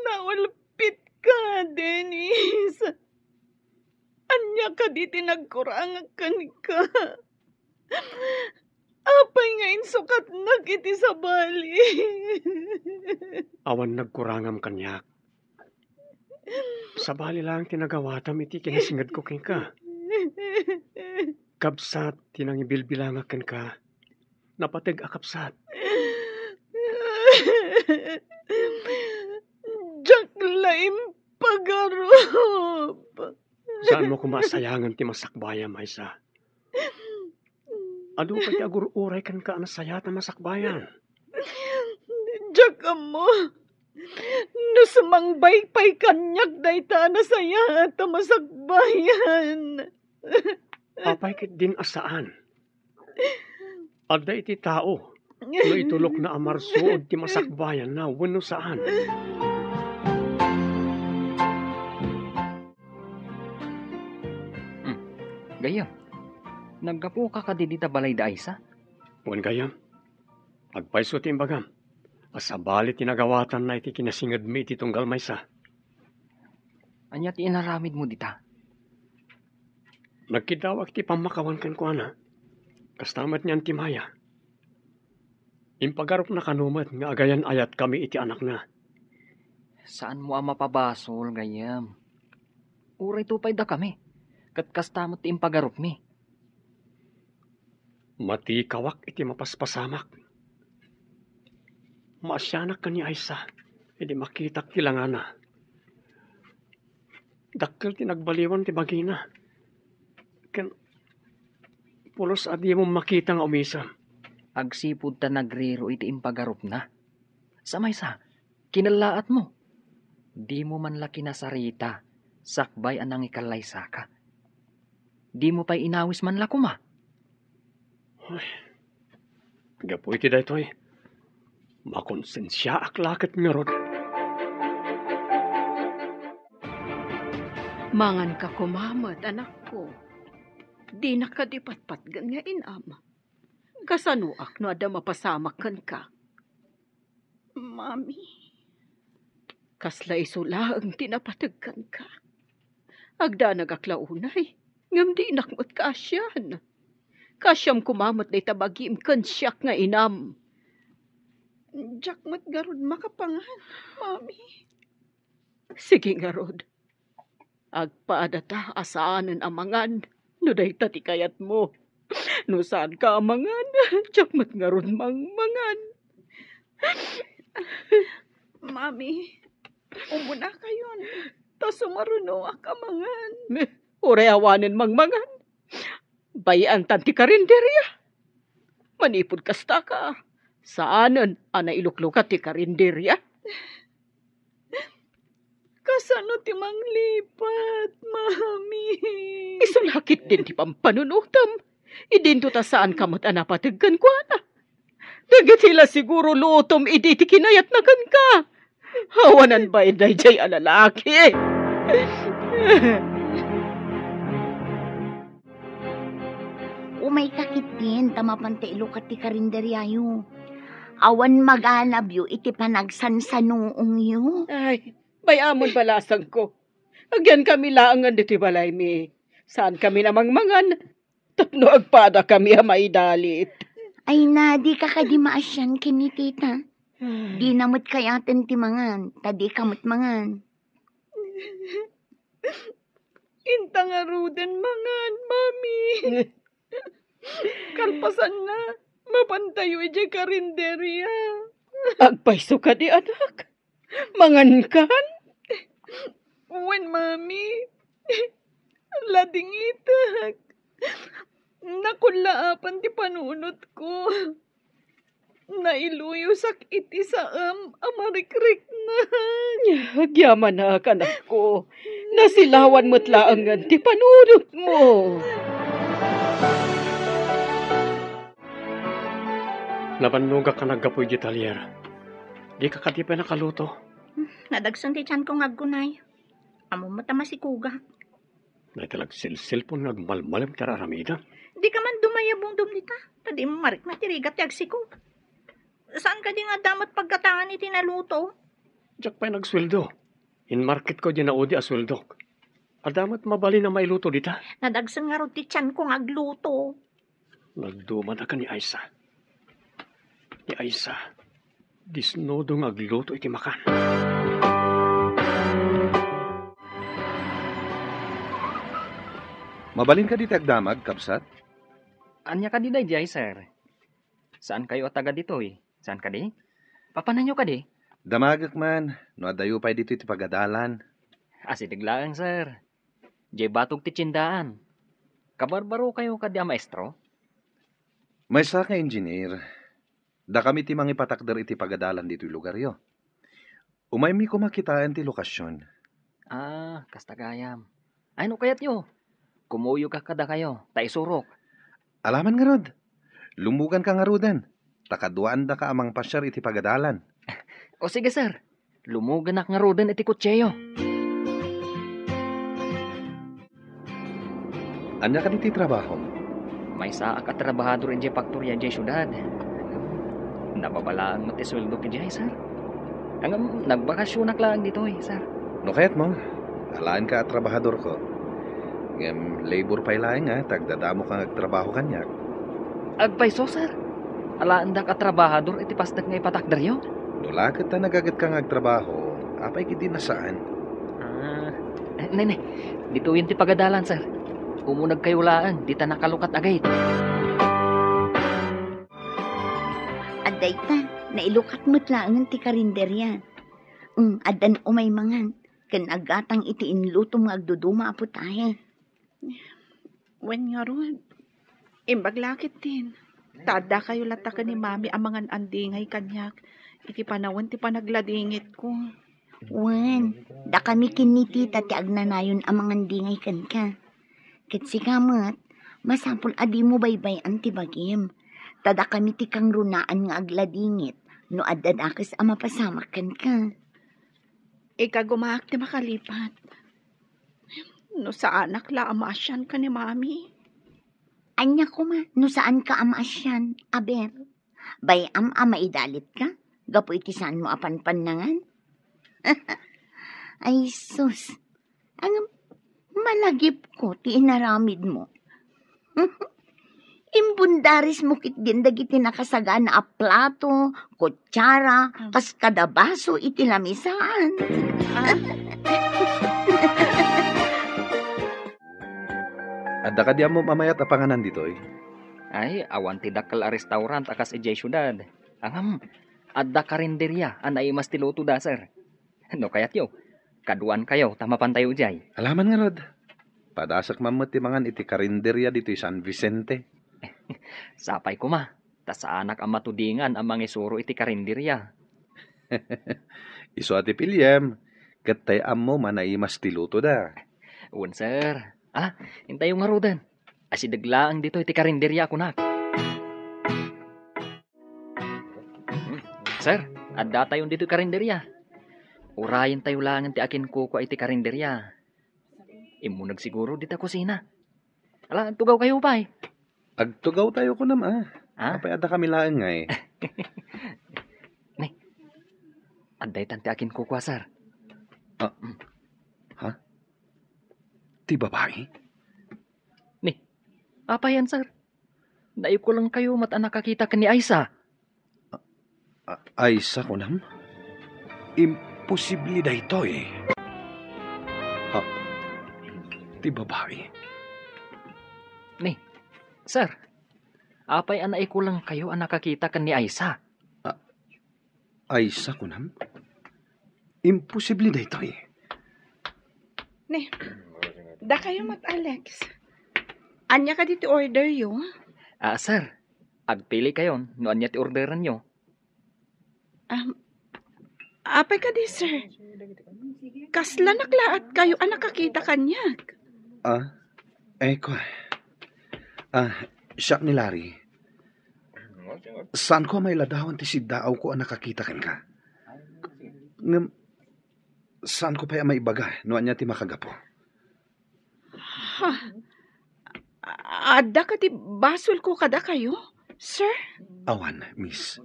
Naulpitka, Dennis. Ania kadi ti nagkurangak kenka? Apay nga insukatnak iti sabali? Awan nagkurangam kaniak. Sabali laeng ti nagawatam iti kinasingedko kenka. Kabsat ti nangibilbilangak kenka. Napateg a kabsat. Diak la impagarup. Saanmo koma a sayangen ti masakbayam, Aiza? Adu pay ti agur-uray kenka a nasayaat a masakbayan. Diak ammo no sumangbay pay kaniak dayta a nasayaat a masakbayan. Apay ketdin a saan? Adda iti tao no itulokna a marsuod ti masakbayanna wenno saan. Hmm. Gayyem, naggapuka kadi dita balay da Aiza? Wen gayyem, agpayso ti imbagam a sabali ti nagawatanna iti kinasingedmi iti tunggal maysa. Ania ti inaramidmo dita? Nagkiddawak iti pammakawan kenkuana. Kasta met ni Auntie Maya. Impagarupna kano met nga agayan-ayatkami iti anakna. Saanmo a mapabasol, gayyem. Uray to pay dakami, ket kasta met ti impagarupmi. Matikawak iti mapaspasamak. Maasianak ken ni Aisa idi makitak ti langana. Dakkel ti nagbaliwan ti bagina. Ken pulos a dimo makita nga umisem. Agsipud ta nagriro iti impagarupna. Sa maysa, kinallaatmo. Dimo man la kinasarita sakbay a nangikallaysaka. Dimo pay inawis man la koma. Ay, gapu iti daytoy, makonsensiaak la ket ngarud. Manganka koma met, anakko. Dinak kadi patpatgen nga inam. Kasanoak no adda mapasamak kenka? Mami. Kasla isu laeng ti napateg kenka. Agdanagak la unay, ngem dinak met kaasian. Kaasiam koma met dayta bagim ken siak nga inam. Diak met ngarud makapangan, Mami. Sige ngarud. Agpadata a saanen a mangan no dayta ti kayatmo. No saanka a mangan, diak met ngarud mangmangan. Mami, umunakayon, ta sumarunoak a mangan. Uray awanen mangmangan. Bay-antan ti karinderia. Manipud kastaka, saanen a nailuklukat ti karinderia. Kasano ti manglipat, Mami? Isu la ketdin ti pampanunotem. Idinto ta saanka met a napateg kenkuana. Dagiti la siguro lutom idi ti kinayatna kenka. Awanan bain daydiay a lalaki. Umayka ketdin ta mapanta ilukat ti karinderiayo. Awan maganabyo iti panagsansanuongyo. Ay, bay-amon balasangko. Agyannakami laengen ditoy balaymi. Saankami a mangmangan tapno agpadakami a maidalit. Ay na, dika kadi maasian ken ni tita. Ay. Dina met kayaten ti mangan, ta dika met mangan. Inta ngaruden mangan, Mami. Kalpasanna, mapantayo idiay karinderia. Agpayso kadi, anak. Mangankan? Wen, Mami. Ladingitek. Nakullaapan ti panunotko. Nailuyosak iti saem a marikriknay. Agyamanak, anakko. Nasilawan met laengen ti panunotmo. Nabannogak a naggapu idiay talyer. Dika kadi pay nakaluto? Nadagsen ti tianko nga aggunay. Ammom met a masikogak. Dayta la agselselpon nga agmalmalem ti ar-aramidem. Dika man dumayabungdom dita, ta dimo marikna ti rigat ti agsikog. Saan kadi nga adda met paggatangan iti naluto? Diak pay nagsueldo. Inmarketko diay naudi a sueldok. Adda met mabalin a mailuto dita? Nadagsen ngarud ti tianko nga agluto. Nagdumadak ni Aisa. Ni Aisa, disnudo nga agluto iti makan. Mabalin kadi ti agdamag, kabsat? Ania kadi daydiay, sir? Saan kayo a taga ditoy? Saan kadi? Papananyo kadi? Damagek man, no addayo pay ditoy ti pagadalan. Asideg laeng, sir. Diay batog ti tiendaan. Kabarbaro kayo kadi a maestro? Maysa nga engineer. Dakami ti mangipatakder iti pagadalan ditoy lugaryo. Umaymi koma kitaen ti lokasion. Ah, kasta gayam. Ay, no kayatyo, kumuyogak kadakayo, ta isurok. Alaman ngarud. Lummuganka ngaruden, ta kaduaandaka a mangpasiar iti pagadalan. O sige, sir. Lumuganak ngaruden iti kotseyo. Ania kadi ti trabahom? Maysaak a trabahador idiay faktoria idiay siudad. Nababalaang met ti sueldok idiay, sir. Ngem nagbakasionak laeng ditoy, sir. No kayatmo, alaenka a trabahadorko. Ngem labor pay laeng, a, ta agdadamoka nga agtrabaho kaniak. Agpayso, sir. Alaendak a trabahador iti pastek nga ipatakderyo. No la ket ta nagagetka nga agtrabaho, apay ketdi a saan? Ah, eh, ne, ne. Ditoyen ti pagadalan, sir. Umunegkayo laeng, dita nakalukat a gate. Dayta, nailukat met laengen ti karinderia. Mm, addan umay mangan, ken aggatang iti inlutom nga agduduma a putahe. Wen ngarud, imbag la ketdin, ta addakayo latta ken ni Mami a mangan-andingay kaniak iti panawen ti panagladingitko. Wen, dakami ken ni Tita ti agnanayon a mangandingay kenka. Ket sika met, masapul a dimo baybay-an ti bagim. Ta dakami ti kangrunaan nga agladingit no adda dakes a mapasamak kenka. Ikagumaak ti makalipat. No saanak la a maasian ken ni Mami. Ania koma no saanka a maasian, aber? Bay-am a maidalitka gapu iti saanmo a panpannangan? Ay, sus. Ngem malagipko ti inaramidmo. Imbundarismo ketdin dagiti nakasagana a plato, kutsara, kas kada baso iti lamisaan. Ah. Adda kadi ammom a mayat a panganan ditoy? Ay, awan ti dakkel a restaurant a kas idiay siudad. Ngem, adda karinderia a naimas ti lutoda, sir. No kayatyo, kaduankayo ta mapantayo idiay. Alaman ngarud. Padasek man met ti mangan iti karinderia ditoy San Vicente. Sapay koma, ta saanak a matudingan a mangisuro iti karinderia. Isu a ti piliem, ket tay ammom a naimas ti lutoda. Wen, sir. Ala, intayo ngaruden. Asideg laeng ditoy ti karinderia a kunak. Sir, addatayon ditoy karinderia. Urayentayo laengen ti akinkukua iti karinderia. Immuneg siguro dita kusina. Ala, agtugawkayo pay. Agtugawtayo kunam, a. Ha? Apay addakami laeng ngay? Ni, adda itan ti akinkukua, sir. Ah, ha? Ti babai? Ni, apayan, sir? Naikulengkayo met a nakakita ken ni Aisa. A-, Aisa, kunam? Imposible daytoy. Ha? Ti babai? Ni, sir, apay a naikulengkayo a nakakita ken ni Aisa? A-, Aisa, kunam? Imposible daytoy. Ni, dakayo met, Alex. Ania kadi ti orderyo? Ah, sir, agpilikayon no ania ti orderanyo. Um, apay kadi, sir? Kasla naklaatkayo a nakakita kaniak? Ah, eh, ko. Ah, siak ni Larry. Saanko a mailadawan ti siddaawko a nakakita kenka. Ngem, saanko pay a maibaga no ania ti makagapu. Ha? Adda kadi basolko kadakayo, sir? Awan, miss.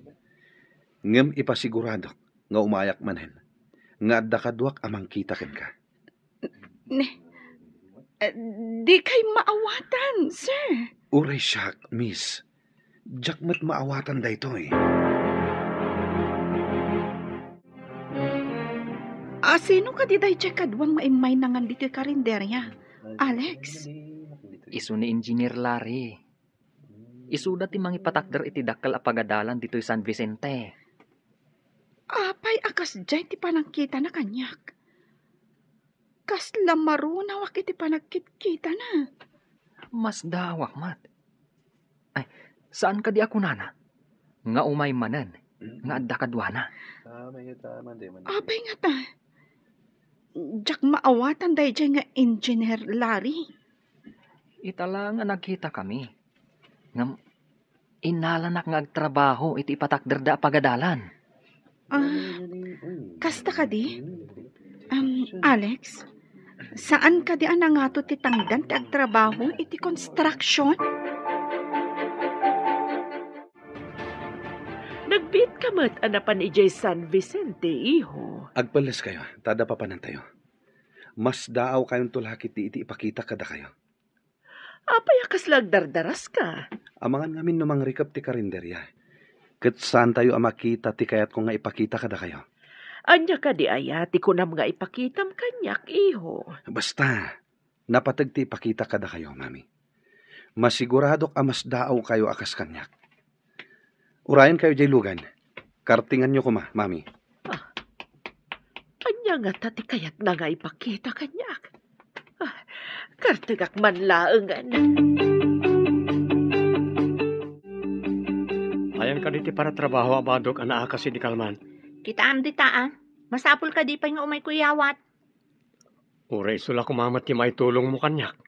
Ngem ipasiguradok nga umayak manen nga adda kaduak a mangkita kenka. Ne, eh, dikay maawatan, sir. Uray siak, miss. Diak met maawatan daytoy. A, sino kadi daydiay kaduam nga immay nangan ditoy karinderia, Alex? Isu ni Engineer Larry. Isuda ti mangipatakder iti dakkel a pagadalan ditoy San Vicente. Apay a kasdiay ti panangkitana kaniak? Kasla marunawak iti panagkitkitana. Masdaawak met. Ay, saan kadi a kunana nga umay manen nga adda kaduana? Apay ngata? Diak maawatan daydiay nga Engineer Larry. Ita la nga nagkitakami. Ngem innalanak nga agtrabaho iti ipatakderda a pagadalan. Ah, kasta kadi? Um, Alex, saan kadi a nangato ti tangdan ti agtrabaho iti construction? Nagbiit ka met a napan idiay San Vicente, iho. Agpelleskayo, ta adda papanantayo. Masdaawkayonto la ketdi iti ipakita kadakayo. Apay a kasla agdardaraska? Amangan ngamin no mangrikep ti karinderia. Ket saantayo a makita ti kayatko nga ipakita kadakayo. Ania kadi aya ti kunam nga ipakitam kaniak, iho? Basta, napateg ti ipakita kadakayo, Mami. Masiguradok a masdaawkayo a kas kaniak. Urayenkayo jay lugan. Kartenganyo koma, Mami. Ah, ania ngata ti kayatna nga ipakita kaniak? Ah, kartengak man laengen. Ayan kadi ti paratrabaho a badok a naakas idi kalman? Kitaem dita, a. Masapul kadi pay nga umayko iyawat? Uray isu la koma met ti maitulongmo kaniak.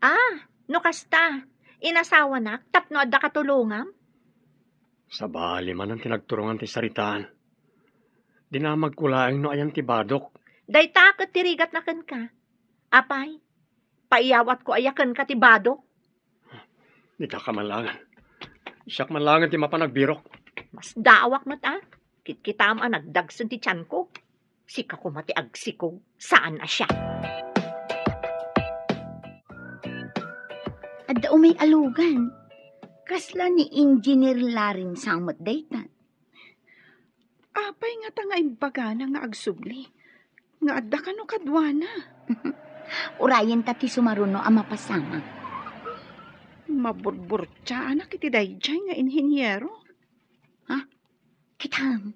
Ah, no kasta, inasawanak tapno adda katulongam? Sabali manen ti nagturongan ti saritaan. Dinamagko laeng no ayan ti badok. Dayta ket ti rigatna kenka. Apay, paiyawatko aya kenka ti badok? Dita ka man laengen. Siak man laengen ti mapan agbirok. Masdaawak met, a. Kitkitaem a nagdagsen ti tianko. Sika koma ti agsikog, saan a siak. Adda umay a lugan. Kasla ni Engineer Larin sa met dayta. Apay ngata nga imbagana nga agsubli? Nga adda kano kaduana? Urayenta ti sumaruno a mapasamak. Maburburtiaanak iti daydiay nga inhiniero. Ha? Kitaem,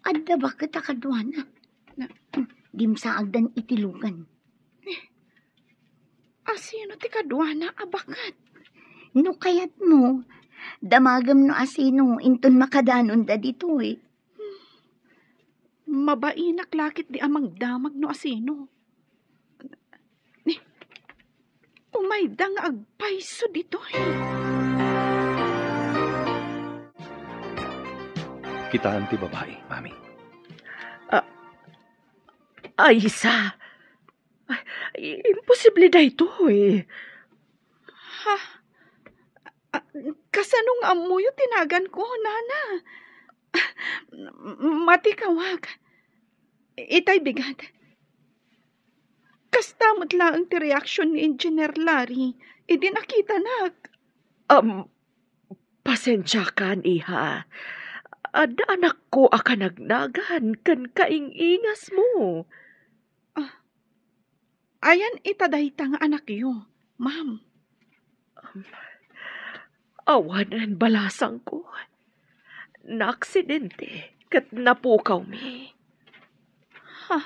adda baket a kaduana. Na- Dimsaagdan iti lugan. Asino ti kaduana a baket? No kayatmo, damagem no asino inton makadanonda ditoy. Mabainak la ketdi a mangdamag no asino. Ni, umayda nga agpayso ditoy. Kitaem ti babai, Mami. Ah, Aisa. Ay, imposible daytoy. Ha? Ah, kasano nga ammoyo ti naganko, nana? Matikawak. Itay bigat. Kasta met laeng ti reaksyon ni Engineer Larry idi nakitanak. Um, pasensiakan, iha. Adda anakko a kanagnagan ken kaing-ingasmo. Ah, ayan ita dayta nga anakyo, ma'am? Um, awanen balasangko. Naaksidente ket napukawmi. Ha?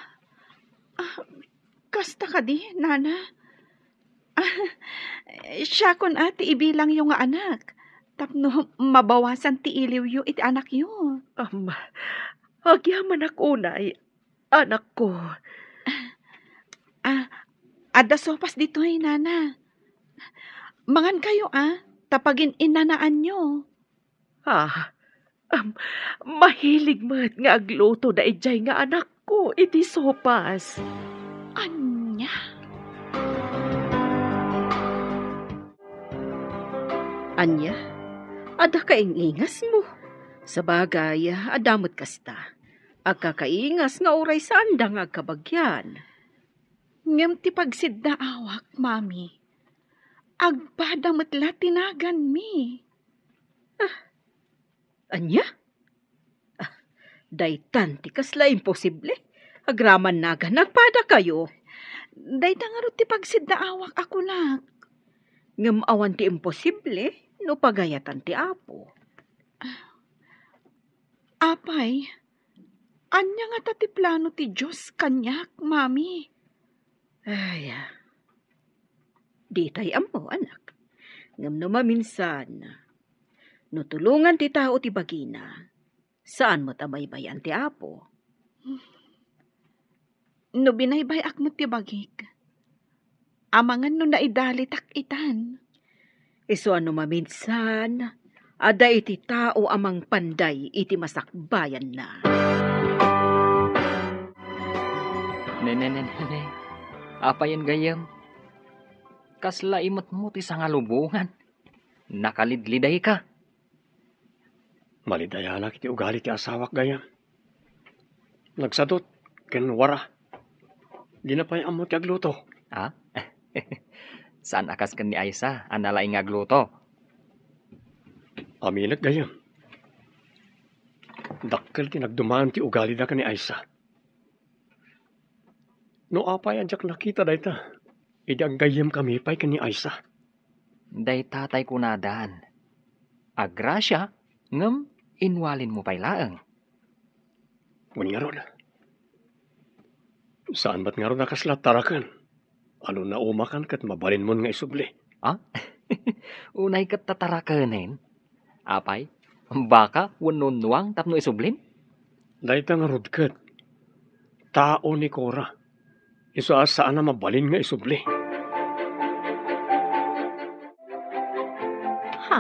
Ah, kasta kadi, nana? Ah, siakon a ti ibilangyo nga anak, tapno mabawasan ti iliwyo iti anakyo. Am, agyamanak unay, anakko. Ah, adda sopas ditoy, nana. Mangankayo, a, ta pagin-innanaanyo. Ah, am, mahilig met nga agluto daydiay nga anakko iti sopas. Ania? Ania? Adda kaing-ingasmo? Sabagay, adda met kasta. Agkakaingas nga uray saanda nga agkabagian. Ngem ti pagsiddaawak, mami, agpada met la ti naganmi. Ah, ania? Ah, daytan ti kasla imposible. Agraman nagan, agpadakayo. Dayta ngarud ti pagsiddaawak a kunak. Ngem awan ti imposible no pagayatan ti Apo. Apay, ania ngata ti plano ti Dios kaniak, mami? Ay, ah. Ditay ammo, anak. Ngem no maminsan, no tulongan ti tao ti bagina, saan met a baybay-an ti Apo. No binaybay-ak met ti bagik, amangan no naidalitak itan. Isu a no maminsan, adda iti tao a mangpanday iti masakbayanna. Ne, ne, ne, ne, ne. Apayen gayyem? Kasla imetmo ti sangalubongan. Nakalidlidayka. Malidayanak iti ugali ti asawak gayyem. Nagsadut ken wara. Dina pay ammo ti agluto. Ha? Saan a kas ken ni Aisa a nalaing nga agluto? Aminek gayyem. Dakkel ti nagdumaen ti ugalida ken ni Aisa. No apay a diak nakita dayta, idi aggayyemkami pay ken ni Aisa. Dayta tay kunadan. Agrasia, ngem Inwalinmo pay laeng. Wen ngarud, saan met ngarud a kasla taraken. Ano naumakan ket mabalinmon nga isubli? Ha? Unay ket tatarakenen? Apay, baka wenno nuang tapno isublim? Dayta ngarud ket tao ni Cora. Isu a saan a mabalin nga isubli. Ha?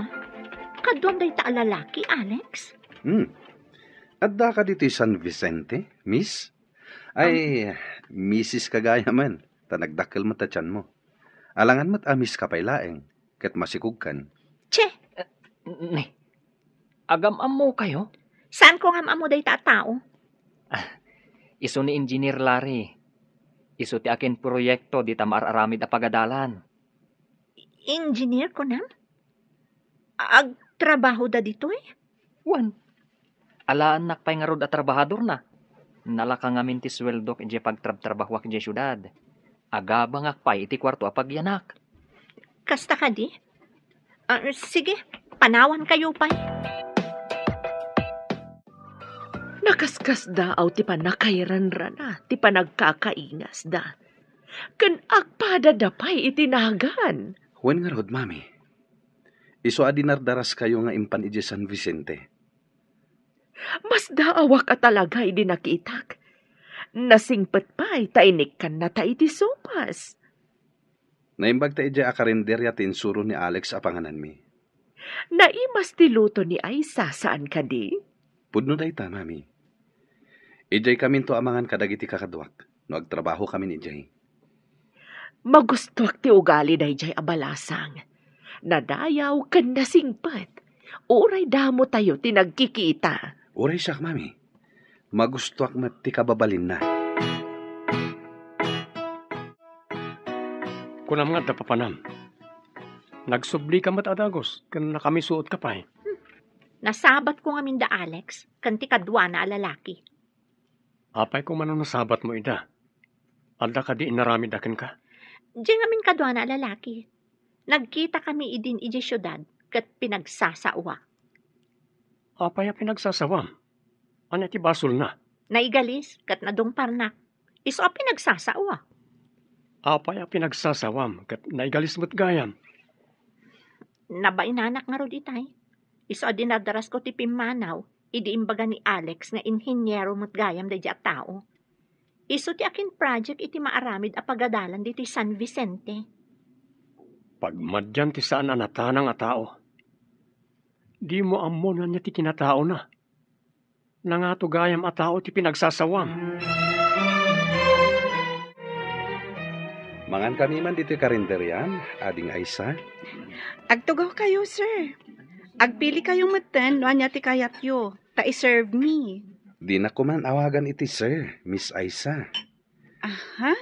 Kaduam dayta a lalaki, Alex? Hmm. Adda ka ditoy San Vicente, miss? Ay, misis ka gayamen, ta nagdakkel met a tianmo. Alangan met a miss ka pay laeng, ket masikogkan. Che! Ni, agam-ammo kayo? Saan ko ngam-ammo dayta a tao? Isu ni Engineer Larry. Isu ti akin proyekto dita maar-aramid a pagadalan. Engineer, kunam? Agtrabaho da ditoy? Wen, alaennak pay ngarud a trabahadorna. Nalaka ngamin ti sueldok idiay pagtrabtrabahoak idiay siudad. Agabangak pay iti kuarto a pagyanak. Kasta kadi? Ah, sige, panawan kayo pay. Nakaskasdaaw ti pannakairanrana, ti panagkakaingasda. Ken agpadada pay iti nagan. Wen ngarud, Mami. Isu a dinardaras kayo nga impan idiay San Vicente. Masdaawak a talaga idi nakitak. Nasingpet pay ta inikkannata iti sopas. Naimbag ta idiay a karinderya ti insuro ni Alex a pangananmi. Naimas ti luto ni Aisa, saan kadi? Pudno dayta, Mami. Idiay kaminto a mangan kadagiti kakaduak, no agtrabaho kamin idiay. Magustuak ti ugali daydiay a balasang. Nadayaw ken nasingpet. Uray damotayo ti nagkikita. Uray siak, Mami. Magustuak met ti kababalinna. Kunam nga adda papanam. Nagsubli ka met a dagus, ken nakamisuot ka pay. Nasabat ko ngamin da Alex, ken ti kaduana a lalaki. Apay ko man no nasabat mo ida? Adda kadi inaramid a kenka? Diay ngamin kaduana a lalaki. Nagkita kami idin idiay siudad, ket pinagsasaoak. Apay a pinagsasawam? Ania ti basolna? Naigalis, ket nadungparnak. Isu a pinagsasaoak. Apay a pinagsasawam, ket naigalis met gayam? Nabainanak ngarud itay. Isu a dinardarasko ti pimmanaw, idi imbaga ni Alex nga inhiniero met gayam daydiay a tao. Isu ti akin project iti maaramid a pagadalan ditoy San Vicente. Pagmadian ti saan a natanang a tao. Dimo ammo no ania ti kinataona. Nangato gayam a tao ti pinagsasawam. Mangan kami man ditoy karinderian, Ading Aisa. Agtugaw kayo, sir. Agpili kayo metten no ania ti kayatyo, ta i-serve mi. Dinak ko man awagan iti sir, Miss Aisa. Aha?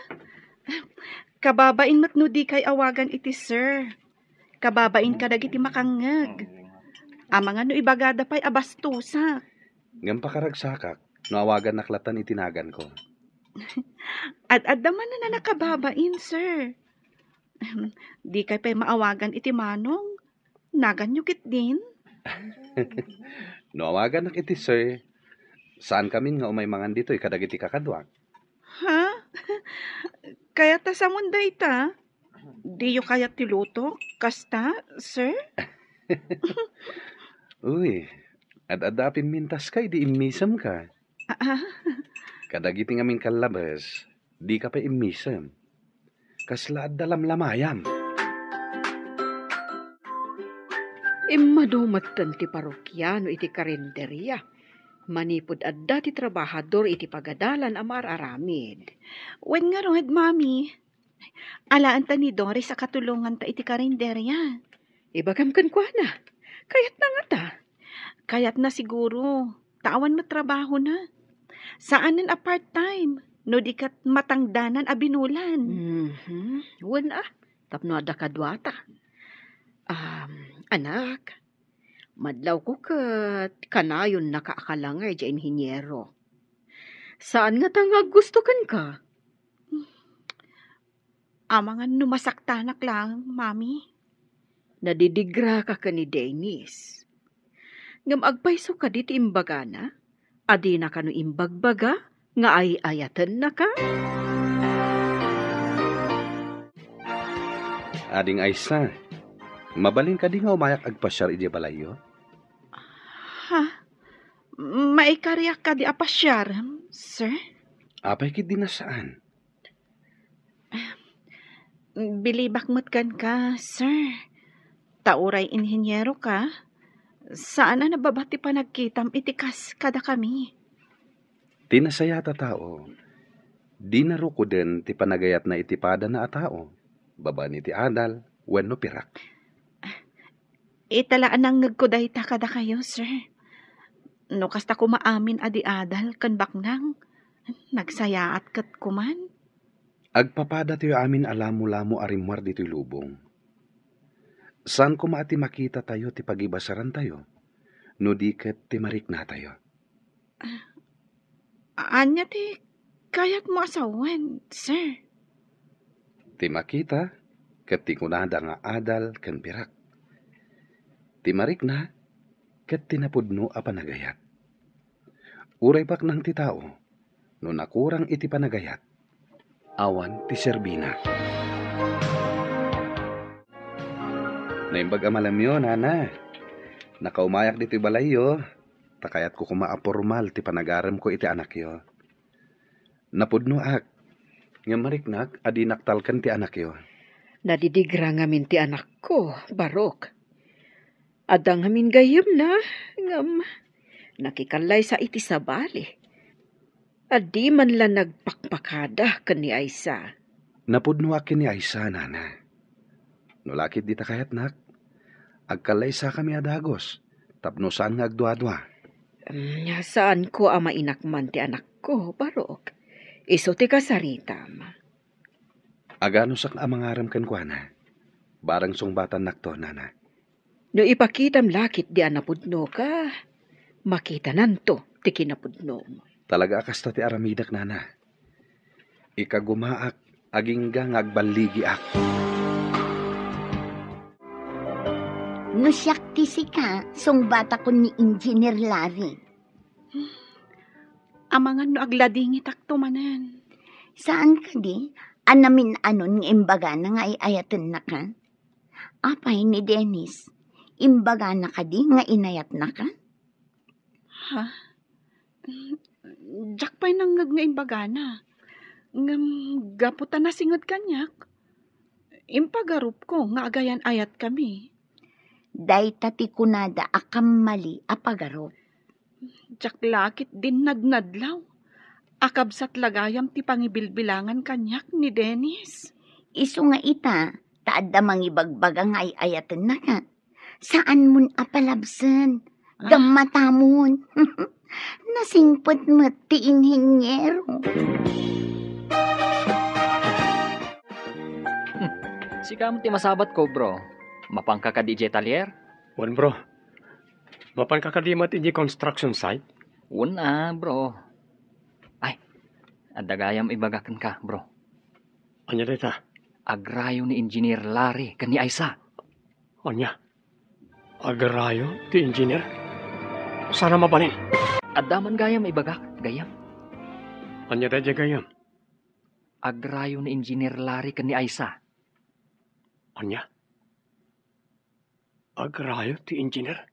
Kababain met no dikay awagan iti sir. Kababain kadagiti makangngeg. Amangan no ibagada pay a bastosak. Ngem pakaragsakak no awagannak lattan iti naganko. Ad-adda man a nakababain, sir. Dikay pay maawagan iti manong. Naganyo ketdin? No awagannak iti sir, saan kamin nga umay mangan ditoy kadagiti kakaduak. Ha? Kayat ta samon dayta? Diyo kayat ti lutok kasta, sir? Uy, ad-adda a pimmintaska idi immisemka. Ah, ah. Kadagiti ngamin kallabes, dika pay immisem. Kasla adda lamlamayam. Immadu metten ti parokiano iti karinderia. Manipud adda ti trabahador iti pagadalan a maar-aramid. Wen ngarud, Mami. Alaen ta ni Doris a katulonganta iti karinderia. Ibagam kenkuana. Kayatna ngata? Kayatna siguro. Ta awan met trabahona. Saanen a part-time. No di ket matangdanan a binulan. Mhm. Wen a, tapno adda kaduata. Um, anak, madlawko ket kanayonnaka a kalangay diay inhiniero. Saan ngata nga aggusto kenka? Amangan no masaktanak laeng, Mami. Nadidigraka ken ni Dennis. Ngem agpayso kadi ti imbagana? A dina kano imbagbaga nga ay-ayatennaka? Ading Aysa, mabalin kadi nga umayak agpasiar idiay balayyo? Ha? Maikariak kadi a pasiarem, sir? Apay ketdi a saan? Bilibak met kenka, sir. Ta uray inhinyero ka, saan a nababa ti panagkitam iti kas kadakami. Ti nasayaat a tao, dina rukoden ti panagayatna iti padana a tao, babaen iti adal wenno pirak. Ita la a nangngegko dayta kadakayo, sir. No kasta koma amin a di adal ken baknang, nagsayaat ket koman. Agpapadatayo amin a lamolamo a rimmuar ditoy lubong. Saan koma a ti makitatayo ti pagibasarantayo, no di ket ti mariknatayo. Ania ti kayatmo a sawen, sir? Ti makita ket ti kunada nga adal ken pirak. Ti marikna ket ti napudno a panagayat. Uray baknang ti tao, no nakurang iti panagayat, awan ti serbina. Naimbag a malamyo, nana. Nakaumayak ditoy balayyo, ta kayatko koma a pormal ti panagaremko iti anakyo. Napudnoak, ngem mariknak a dinak talken ti anakyo. Nadidigra ngamin ti anakko, Barok. Adda ngamin gayyemna, ngem nakikallaysa iti sabali. A di man la nagpakpakada ken ni Aysa. Napudnoak ken ni Aysa, nana. No la ketdi ta kayatnak, agkallaysakami a dagus, tapno saan nga agduadua. Mm, saanko a mainakman ti anakko, Barok. Isu ti kasaritam. Aganusak a mangarem kenkuana. Bareng sungbatannakto, nana. No ipakitam la ketdi a napudnoka, makitananto ti kinapudnom. Talaga a kasta ti aramidek, nana. Ikagumaak, agingga nga agballigiak. No siak ti sika, sungbatakon ni Engineer Larry. Amangan no agladingitakto manen. Saan kadi a namin-anon nga imbagana nga ay-ayatennaka? Apay ni Dennis, imbagana kadi nga inayatnaka? Ha? Diak pay nangngeg nga imbagana. Ngem gapu ta nasinged kaniak, impagarupko nga agayan-ayatkami. Dayta ti kunada a kammali a pagarup. Diak la ketdin nadnadlaw. Akabsat la gayam ti pangibilbilangan kaniak ni Dennis. Isu nga ita, ta adda mangibagbaga nga ay-ayatennaka. Saanmon a palabsen. Ah. Gammatamon. Nasingpet met ti inhinyero. Hmm. Sika met ti masabatko, bro. Mapanka kadi idiay talyer? Wen, bro. Mapanka kadi met idiay construction site? Wen a, bro. Ay, adda gayam ibaga kenka, bro. Ania dayta? Agrayo ni Engineer Larry ken ni Aysa. Ania? Agrayo ti engineer? Saan a mabalin? Adda man gayam ibagak, gayyem. Ania daydiay, gayyem? Agrayo ni Engineer Larry ken ni Aysa. Ania? Agrayo ti engineer?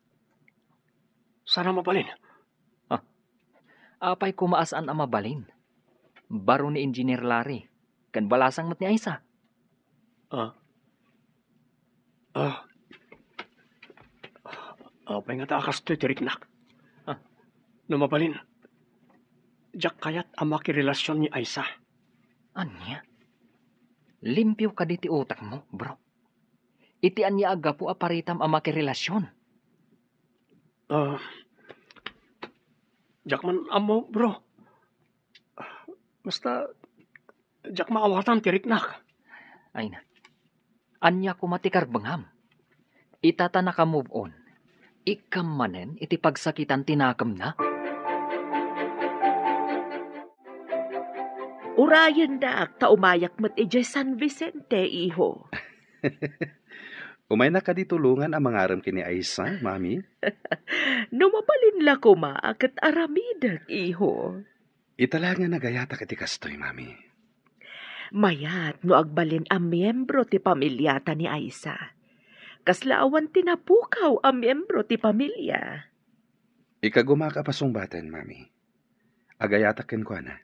Saan a mabalin? Ah, apay koma a saan a mabalin? Baro ni Engineer Larry, ken balasang met ni Aysa. Ah. Ah. Apay ngata a kastoy ti riknak? Ah. No mabalin, diak kayat a makirelasyon ni Aysa. Ania? Limpio kadi ti utekmo, bro? Iti ania a gapu a paritam a makirelasyon? Ah, diak man ammo, bro. Basta, diak maawatan ti riknak. Ay na. Ania koma ti karbengam? Ita ta naka-move on, ikkam manen iti pagsakitan ti nakemna? Urayendak ta umayak met idiay San Vicente, iho. Umaynak kadi tulongan a mangarem ken ni Aisa, Mami? No mabalin la koma, ket aramidek, iho. Ita la nga nagayatak iti kastoy, Mami. Mayat no agbalin a miembro ti pamiliata ni Aisa. Kasla awan ti napukaw a miembro ti pamilia. Ikagumak a pasungbaten, Mami. Agayatak kenkuana.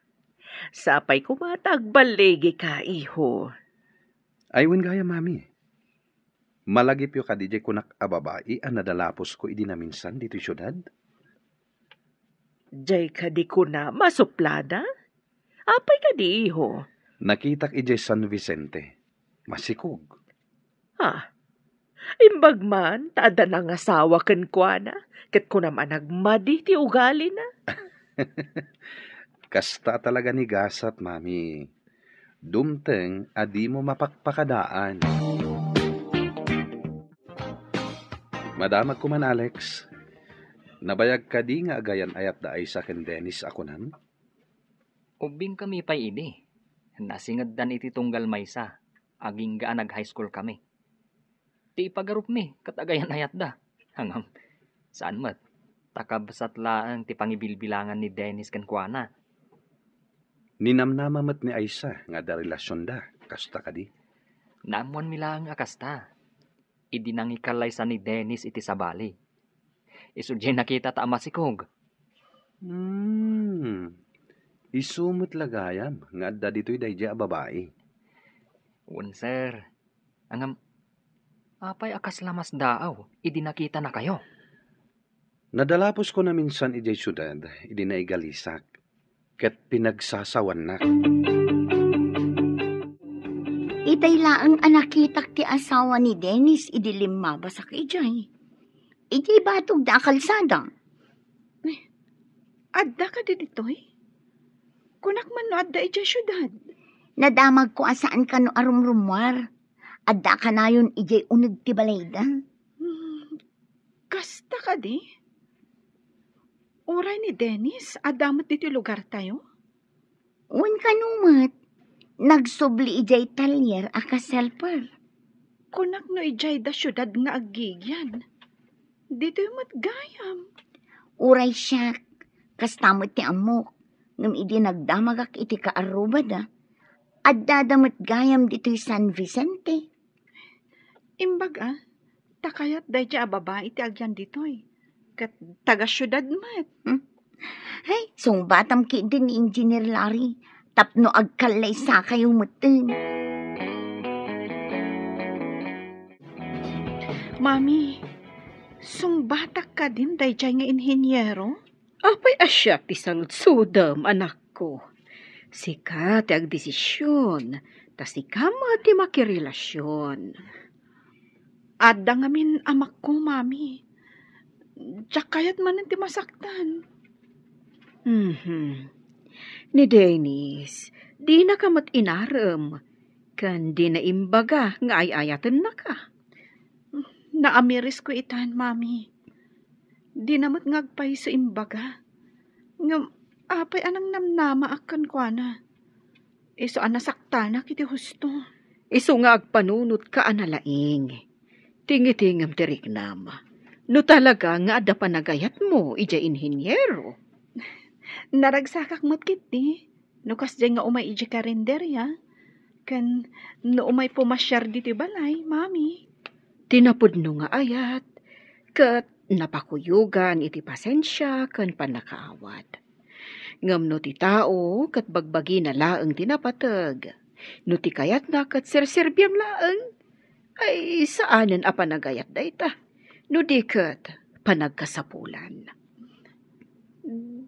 Sapay koma ta agballigika, iho. Ay, wen gayam, Mami. Malagipyo kadi diay kunak a babai a nadalapusko idi naminsan ditoy siudad? Diay kadi kuna masuplada? Apay kadi, iho? Nakitak idiay San Vicente. Masikog. Ah, imbag man ta adda nangasawa kenkuana, ket kunam a nagmadi ti ugalina. Kasta talaga ni gasat, Mami. Dumteng a dimo mapakpakadaan. Madamagko man, Alex. Nabayag kadi nga agayan-ayat da Aisa ken Dennis a kunam? Ubbingkami pay idi. Nasingeddan iti tunggal maysa, agingga a nag-high school kami. Ti ipagarupmi ket agayan-ayatda. Ngem, saan met. Ta kabsat laeng ti pangibilbilangan ni Dennis kenkuana. Ninamnama met ni Aisa nga adda relasionda, kasta kadi? Naammoanmi laeng a kasta. Idi nangikallaysa ni Dennis iti sabali. Isu diay nakitata a masikog. Hmm. Isu met la gayam nga adda ditoy daydiay a babai. Wen, sir. Ngem, apay a kasla masdaaw idi nakitanakayo? Nadalapusko naminsan idiay siudad idi naigalisak, ket pinagsasawannak. Itay laeng a nakitak ti asawa ni Dennis idi limmabasak idiay. Idiay batog da a kalsada. Eh, adda kadi ditoy? Kunak man no adda idiay siudad. Nadamagko a saan kano a rumrummuar. Adda a kanayon idiay uneg ti balayda. Hmm, kasta kadi? Uray ni Dennis, adda met ditoy lugartayo? Wen kano met, nagsubli idiay talyer a kas helper. Kunak no idiay da siudad nga aggigian. Ditoy met gayam. Uray siak, kasta met ti ammok. Ngem idi nagdamagak iti kaarrubada, addada met gayam ditoy San Vicente. Imbag a, ta kayat daydiay a babai ti agyan ditoy. Ket taga-siudad met. Hmm? Hay, sungbatam ketdi ni Engineer Larry tapno agkallaysakayo metten. Mami, sungbatak kadin daydiay nga inhiniero? Apay a siak ti saludsodem, anakko? Sika ti agdesision, ta sika met ti makirelasion. Adda ngamin amakko, Mami. Diak kayat manen ti masaktan. Mhm. Ni Dennis, dinaka met inarem, ken dina imbaga nga ay-ayatennaka. Naamirisko itan, Mami. Dina met nga agpayso imbaga. Ngem apay a nangnamnamaak kenkuana? Isu a nasaktanak iti husto. Isu nga agpanunotka a nalaing. Tingitingem ti riknam. No talaga nga adda panagayatmo idiay inhiniero. Naragsakak met ketdi. No kasdiay nga umay idiay karinderia, ken no umay pumasiar ditoy balay, Mami. Ti napudno nga ayat, ket napakuyogan iti pasensia ken pannakaawat. Ngem no ti tao ket bagbagina laeng ti napateg, no ti kayatna ket serserbiam laeng, ay saanen a panagayat dayta, no di ket panagkasapulan.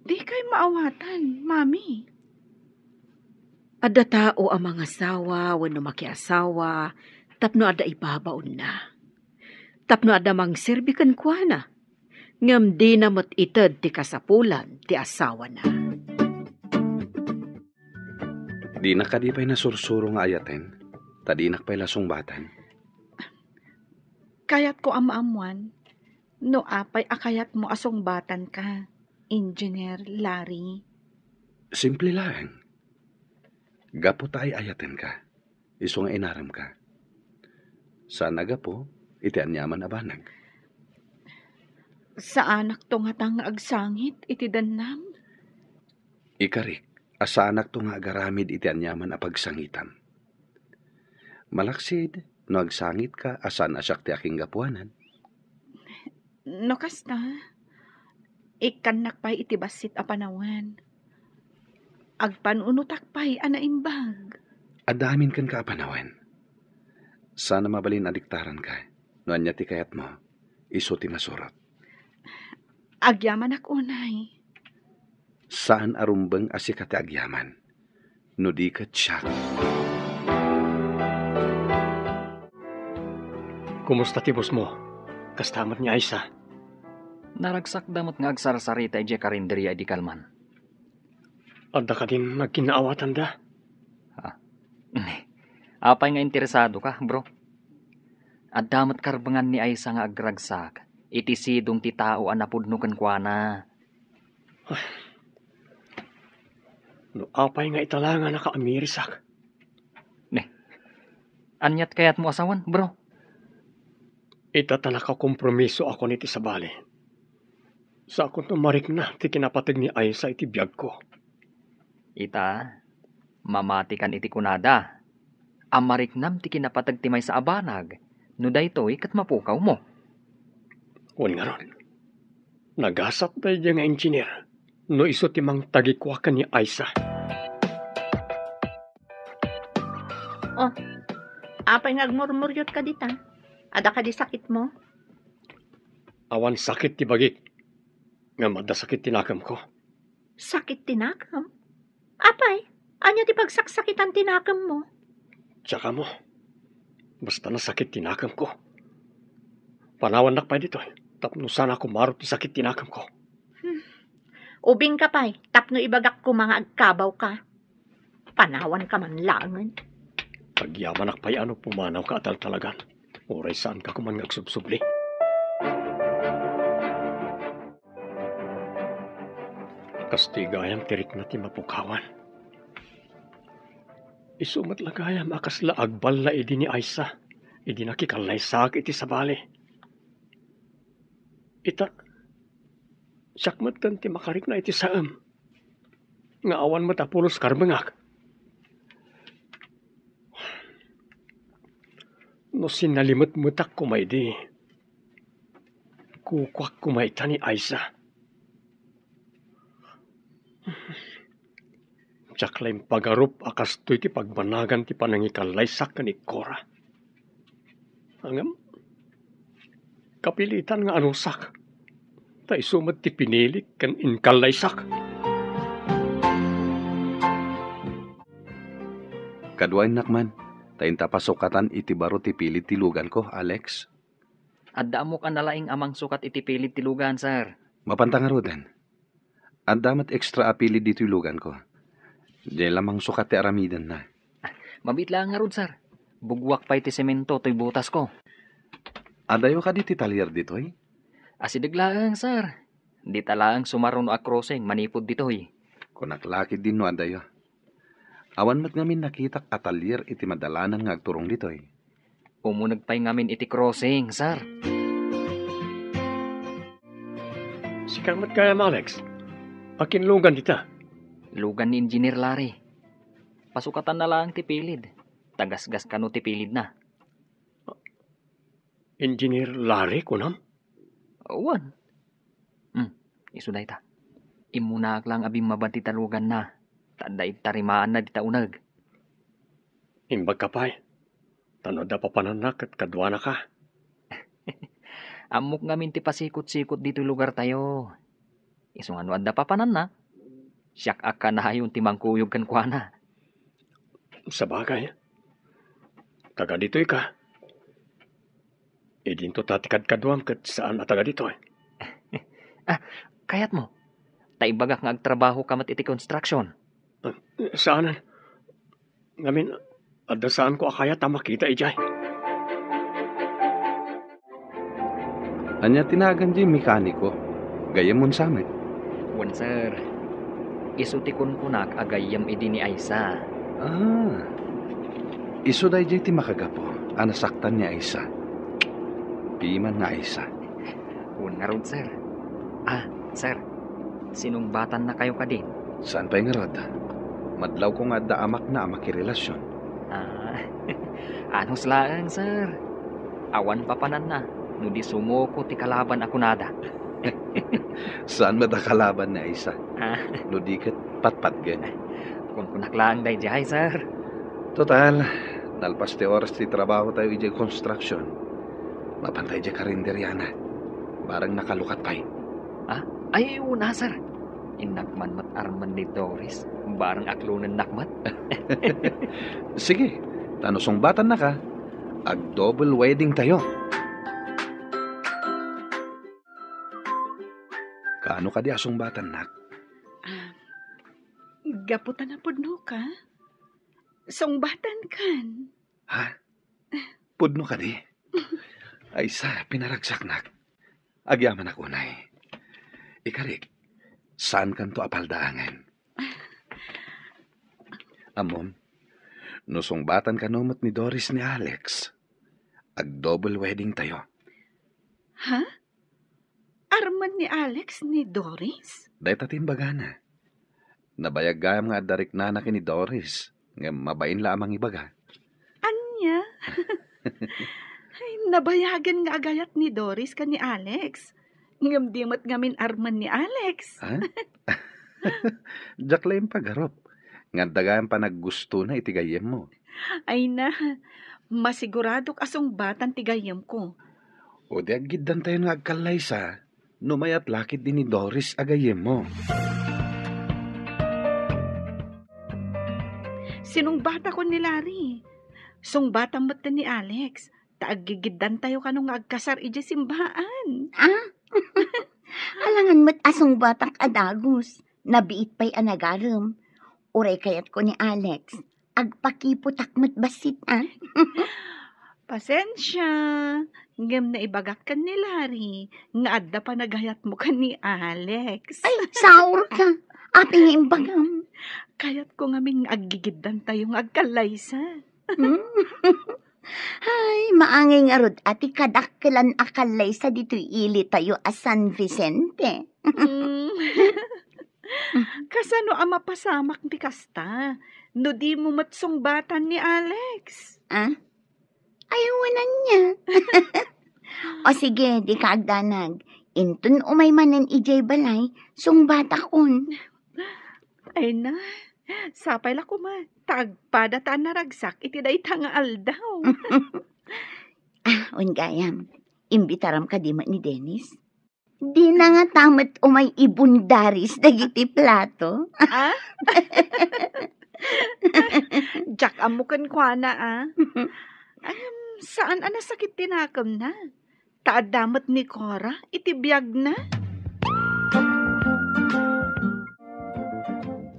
Dikay maawatan, Mami. Adda tao a mangasawa wenno makiasawa tapno adda ibabaonna, tapno adda mangserbi kenkuana, ngem dina met ited ti kasapulan ti asawana. Dina kadi pay nasursuro nga ayaten, ta dinak pay la sungbatan. Kayatko a maammuan no apay a kayatmo a sungbatanka, Engineer Larry. Simple laeng. Gapu ta ay-ayatenka, isu nga inaremka. Saan a gapu, iti aniaman a banag. Saanakto ngata nga agsangit iti dennam? Ikarik a saanakto nga agaramid iti aniaman a pagsangitam. Malaksid no agsangitka a saan a siak ti akinggapuanan. No kasta, ikkannak pay iti bassit a panawen. Agpanunotak pay a naimbag. Adda amin kenka a panawen. Saan a mabalin a diktaranka. No ania ti kayatmo, isu ti masurot. Agyamanak unay. Saan a rumbeng a sika ti agyaman. No di ket siak. Kumusta ti bossmo? Kasta met ni Aisa? Naragsakda met nga agsarsarita idiay karinderia idi kalman. Adda kadin nagkinnaawatanda? Ah. Apay nga interesadoka, bro? Adda met karbengan ni Aisa nga agragsak iti sidong ti tao a napudno kenkuana. Ay. No apay nga ita la nga nakaamirisak. Ne. Aniat kayatmo a sawen, bro? Ita ta nakakompromisoakon iti sabali. Saanko no marikna ti kinapateg ni Aisa iti biagko. Ita, mamatikan iti kunada a mariknam ti kinapateg ti maysa a banag, no daytoy ket mapukawmo. Wen ngarud, nagasat daydiay nga engineer no isu ti mangtagikua ken ni Aisa. Oh, apay nga agmurmuriotka dita? Adda kadi sakitmo? Awan sakit ti bagik, ngem adda sakit ti nakemko. Sakit ti nakem? Apay, ania ti pagsaksakitan ti nakemmo? Tsaka mo, basta nasakit ti nakemko. Panawannak pay ditoy, tapno saan a kumaro ti sakit ti nakemko. Hmm. Ubingka pay, tapno ibagak koma nga agkabawka. Panawanka man laengen. Agyamanak pay a no pumanawka a taltalagan, uray saanka koman nga agsubsubli. Kastoy gayam ti rikna ti mapukawan. Isu met la gayam a kasla agballa idi ni Aisa, idi nakikallaysakak iti sabali. Ita, siak metten ti makarikna iti saem, nga awan met a pulos karbengak. No sinalimetmetak koma idi, kukuak koma ita ni Aisa. Diak la impagarup a kastoy ti pagbanagan ti panangikallaysakak ken ni Cora. Ngem, kapilitan nga anusak, ta isu met ti pinilik ken inkallaysak. Kaduaennak man, ta inta pasukatan iti baro ti pilid ti luganko, Alex. Adda ammok a nalaing a mangsukat iti pilid ti lugan, sir. Mapanta ngaruden. Adda met extra a pilid ditoy luganko. Diay la mangsukat ti aramidenna. Mabiit laeng ngarud, sir. Bugwak pay ti semento toy butasko. Adayo kadi ti talyer ditoy? Asideg laeng, sir. Dita laeng sumaruno a crossing manipud ditoy. Kunak la ketdin no adayo. Awan met ngamin nakitak a talyer iti madalanan nga agturong ditoy. Umuneg pay ngamin iti crossing, sir. Sika met gayam, Alex. Akin lugan dita? Lugan ni Engineer Larry. Pasukatanna laeng ti pilid. Tagasgas kano ti pilidna. Engineer Larry, kunam? Wen. Hmm, isu dayta. Immunaak laeng a bimmabad ti taluganna, ta adda ittarimaanna dita uneg. Imbagka pay, ta no adda papananna ket kaduanaka. Ammok ngamin ti pasikot-sikot ditoy lugartayo. Isu nga no adda papananna, siak a kanayon ti mangkuyog kenkuana. Sabagay, taga ditoy ka. Idinto ta ti kadkaduam ket saan a taga ditoy. Ah, kayatmo? Ta ibagak nga agtrabaho ka met iti construction. Ah, saanen. Ngamin, adda saanko a kayat a makita idiay. Ania ti nagan diay mekaniko? Gayyemon sa met? Wen, sir. Isu ti kunkunak a gayyem idi ni Aisa. Ah. Isu daydiay ti makagapu a nasaktan ni Aisa. Piman nga Aisa. Wen ngarud, sir. Ah, sir. Sinungbatannakayo kadin? Saan pay ngarud? Madlawko nga adda amakna a makirelasyon. Ah, anus laeng, sir. Awan papananna no di sumuko ti kalaban a kunada. Saan met a kalaban ni Aisa? Ah. No di ket patpatgen. Kunkunak laeng daydiay, sir. Total, nalpas ti oras ti trabaho tayo idiay construction. Mapan tayo idiay karinderiana. Barang nakalukat pay. Ah, ay, una, sir. Innak man met armen ni Doris. Barang aklonennak met. Sige, ta no sungbatannaka, ag-double wedding tayo. Kaano kadi a sungbatannak? Ah, gapu ta napudnoka, sungbatankan. Ha? Pudno kadi? Aisa, pinaragsaknak. Agyamanak unay. Ikarik, saankanto a paldaangen. Ammom, no sungbatan kano met ni Doris ni Alex, ag-double wedding tayo. Ha? Armen ni Alex ni Doris? Dayta ti imbagana. Nabayag gayam nga adda riknana ken ni Doris, ngem mabain la a mangibaga. Ania? Ay, nabayagen nga agayat ni Doris ken ni Alex. Ngem di met ngamin armen ni Alex. Ha? Diak la impagarup. Nga adda gayam panaggustona iti gayyemmo. Ay na, masiguradok a sungbatan ti gayyemko. O di aggiddantayon nga agkallaysa, no mayat la ketdi ni Doris a gayyemmo. Sinungbatakon ni Larry. Sungbatam met ni Alex, ta aggigiddantayo kano nga agkasar idiay simbaan. Ah? Alangan met a sungbatak a dagus. Nabiit pay a nagarem. Uray kayatko ni Alex, agpakiputak met bassit, a? Pasensia, ngem naibagak ken ni Larry nga adda panagayatmo ken ni Alex. Ay, saurka. Apay nga imbagam? Kayatko ngamin nga aggigiddantayo nga agkallaysa. Hmm? Ay, maangay ngarud a ti kadakkelan a kallaysa ditoy ilitayo a San Vicente. Mm. Kasano a mapasamak ti kasta? No dimo met sungbatan ni Alex. Ah? Ay, wen ania. O sige, dika agdanag. Inton umay manen idiay balay, sungbatakon. Ay na, sapay la koma, ta agpada ta a naragsak iti dayta nga aldaw. Ah, wen gayam, imbitaram kadi met ni Dennis? Dina ngata met umay ibundaris dagiti plato. Ah? Diak ammo kenkuana, a. Ngem, saan a nasakit ti nakemna. Ta adda met ni Cora iti biagna.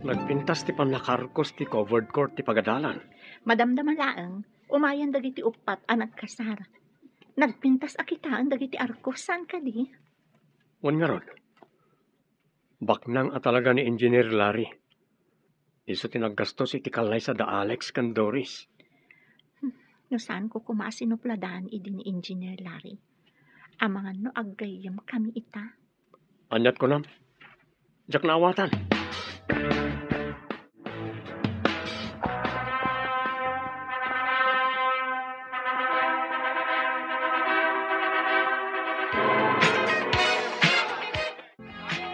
Nagpintas ti pannakaarkos ti covered court ti pagadalan. Madamdama laeng, umayen dagiti uppat a nagkasar. Nagpintas a kitaen dagiti arkos, saan kadi? Wen ngarud, baknang a talaga ni Engineer Larry. Isu ti naggastos iti kallaysa da Alex ken Doris. Hmm, no saanko koma a sinupladan idi ni Engineer Larry. Amangan no aggayyemkami ita. Aniat kunam? Diak naawatan.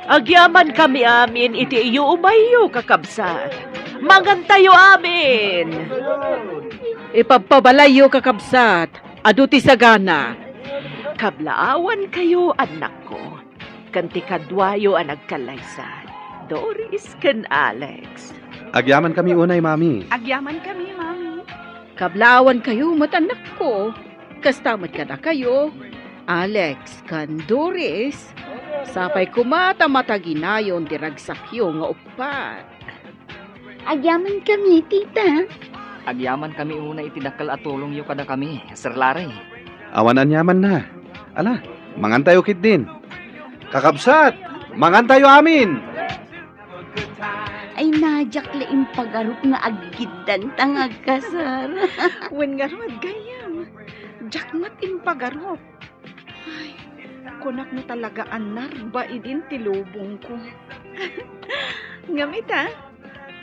Agyamankami amin iti iyuumayyo, kakabsat. Mangantayo amin. Ipabpabalayyo, kakabsat. Adu ti sagana. Kablaawankayo, annakko, ken ti kaduayo a nagkallaysa, Doris ken Alex. Agyamankami unay, Mami. Agyamankami, Mami. Kablaawankayo met, annakko. Kasta met kadakayo, Alex ken Doris. Sapay koma ta mataginayon ti ragsakyo nga uppat. Agyamankami, tita. Agyamankami unay iti dakkel a tulongyo kadakami, Sir Larry. Awan aniamanna. Ala, mangantayo ketdin. Kakabsat, mangantayo amin. Ay, na, diak la impagarup nga aggiddanta nga agkasar. Wen ngarud, gayyem. Diak met impagarup. Kunak no talaga a narbaiden ti lubongko. Ngem ita,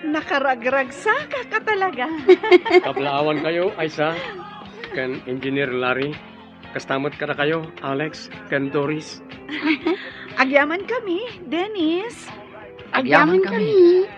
nakaragragsakak a talaga. Kablaawankayo, Aiza, ken Engineer Larry. Kasta met kadakayo, Alex, ken Doris. Agyaman kami, Dennis. Agyaman kami.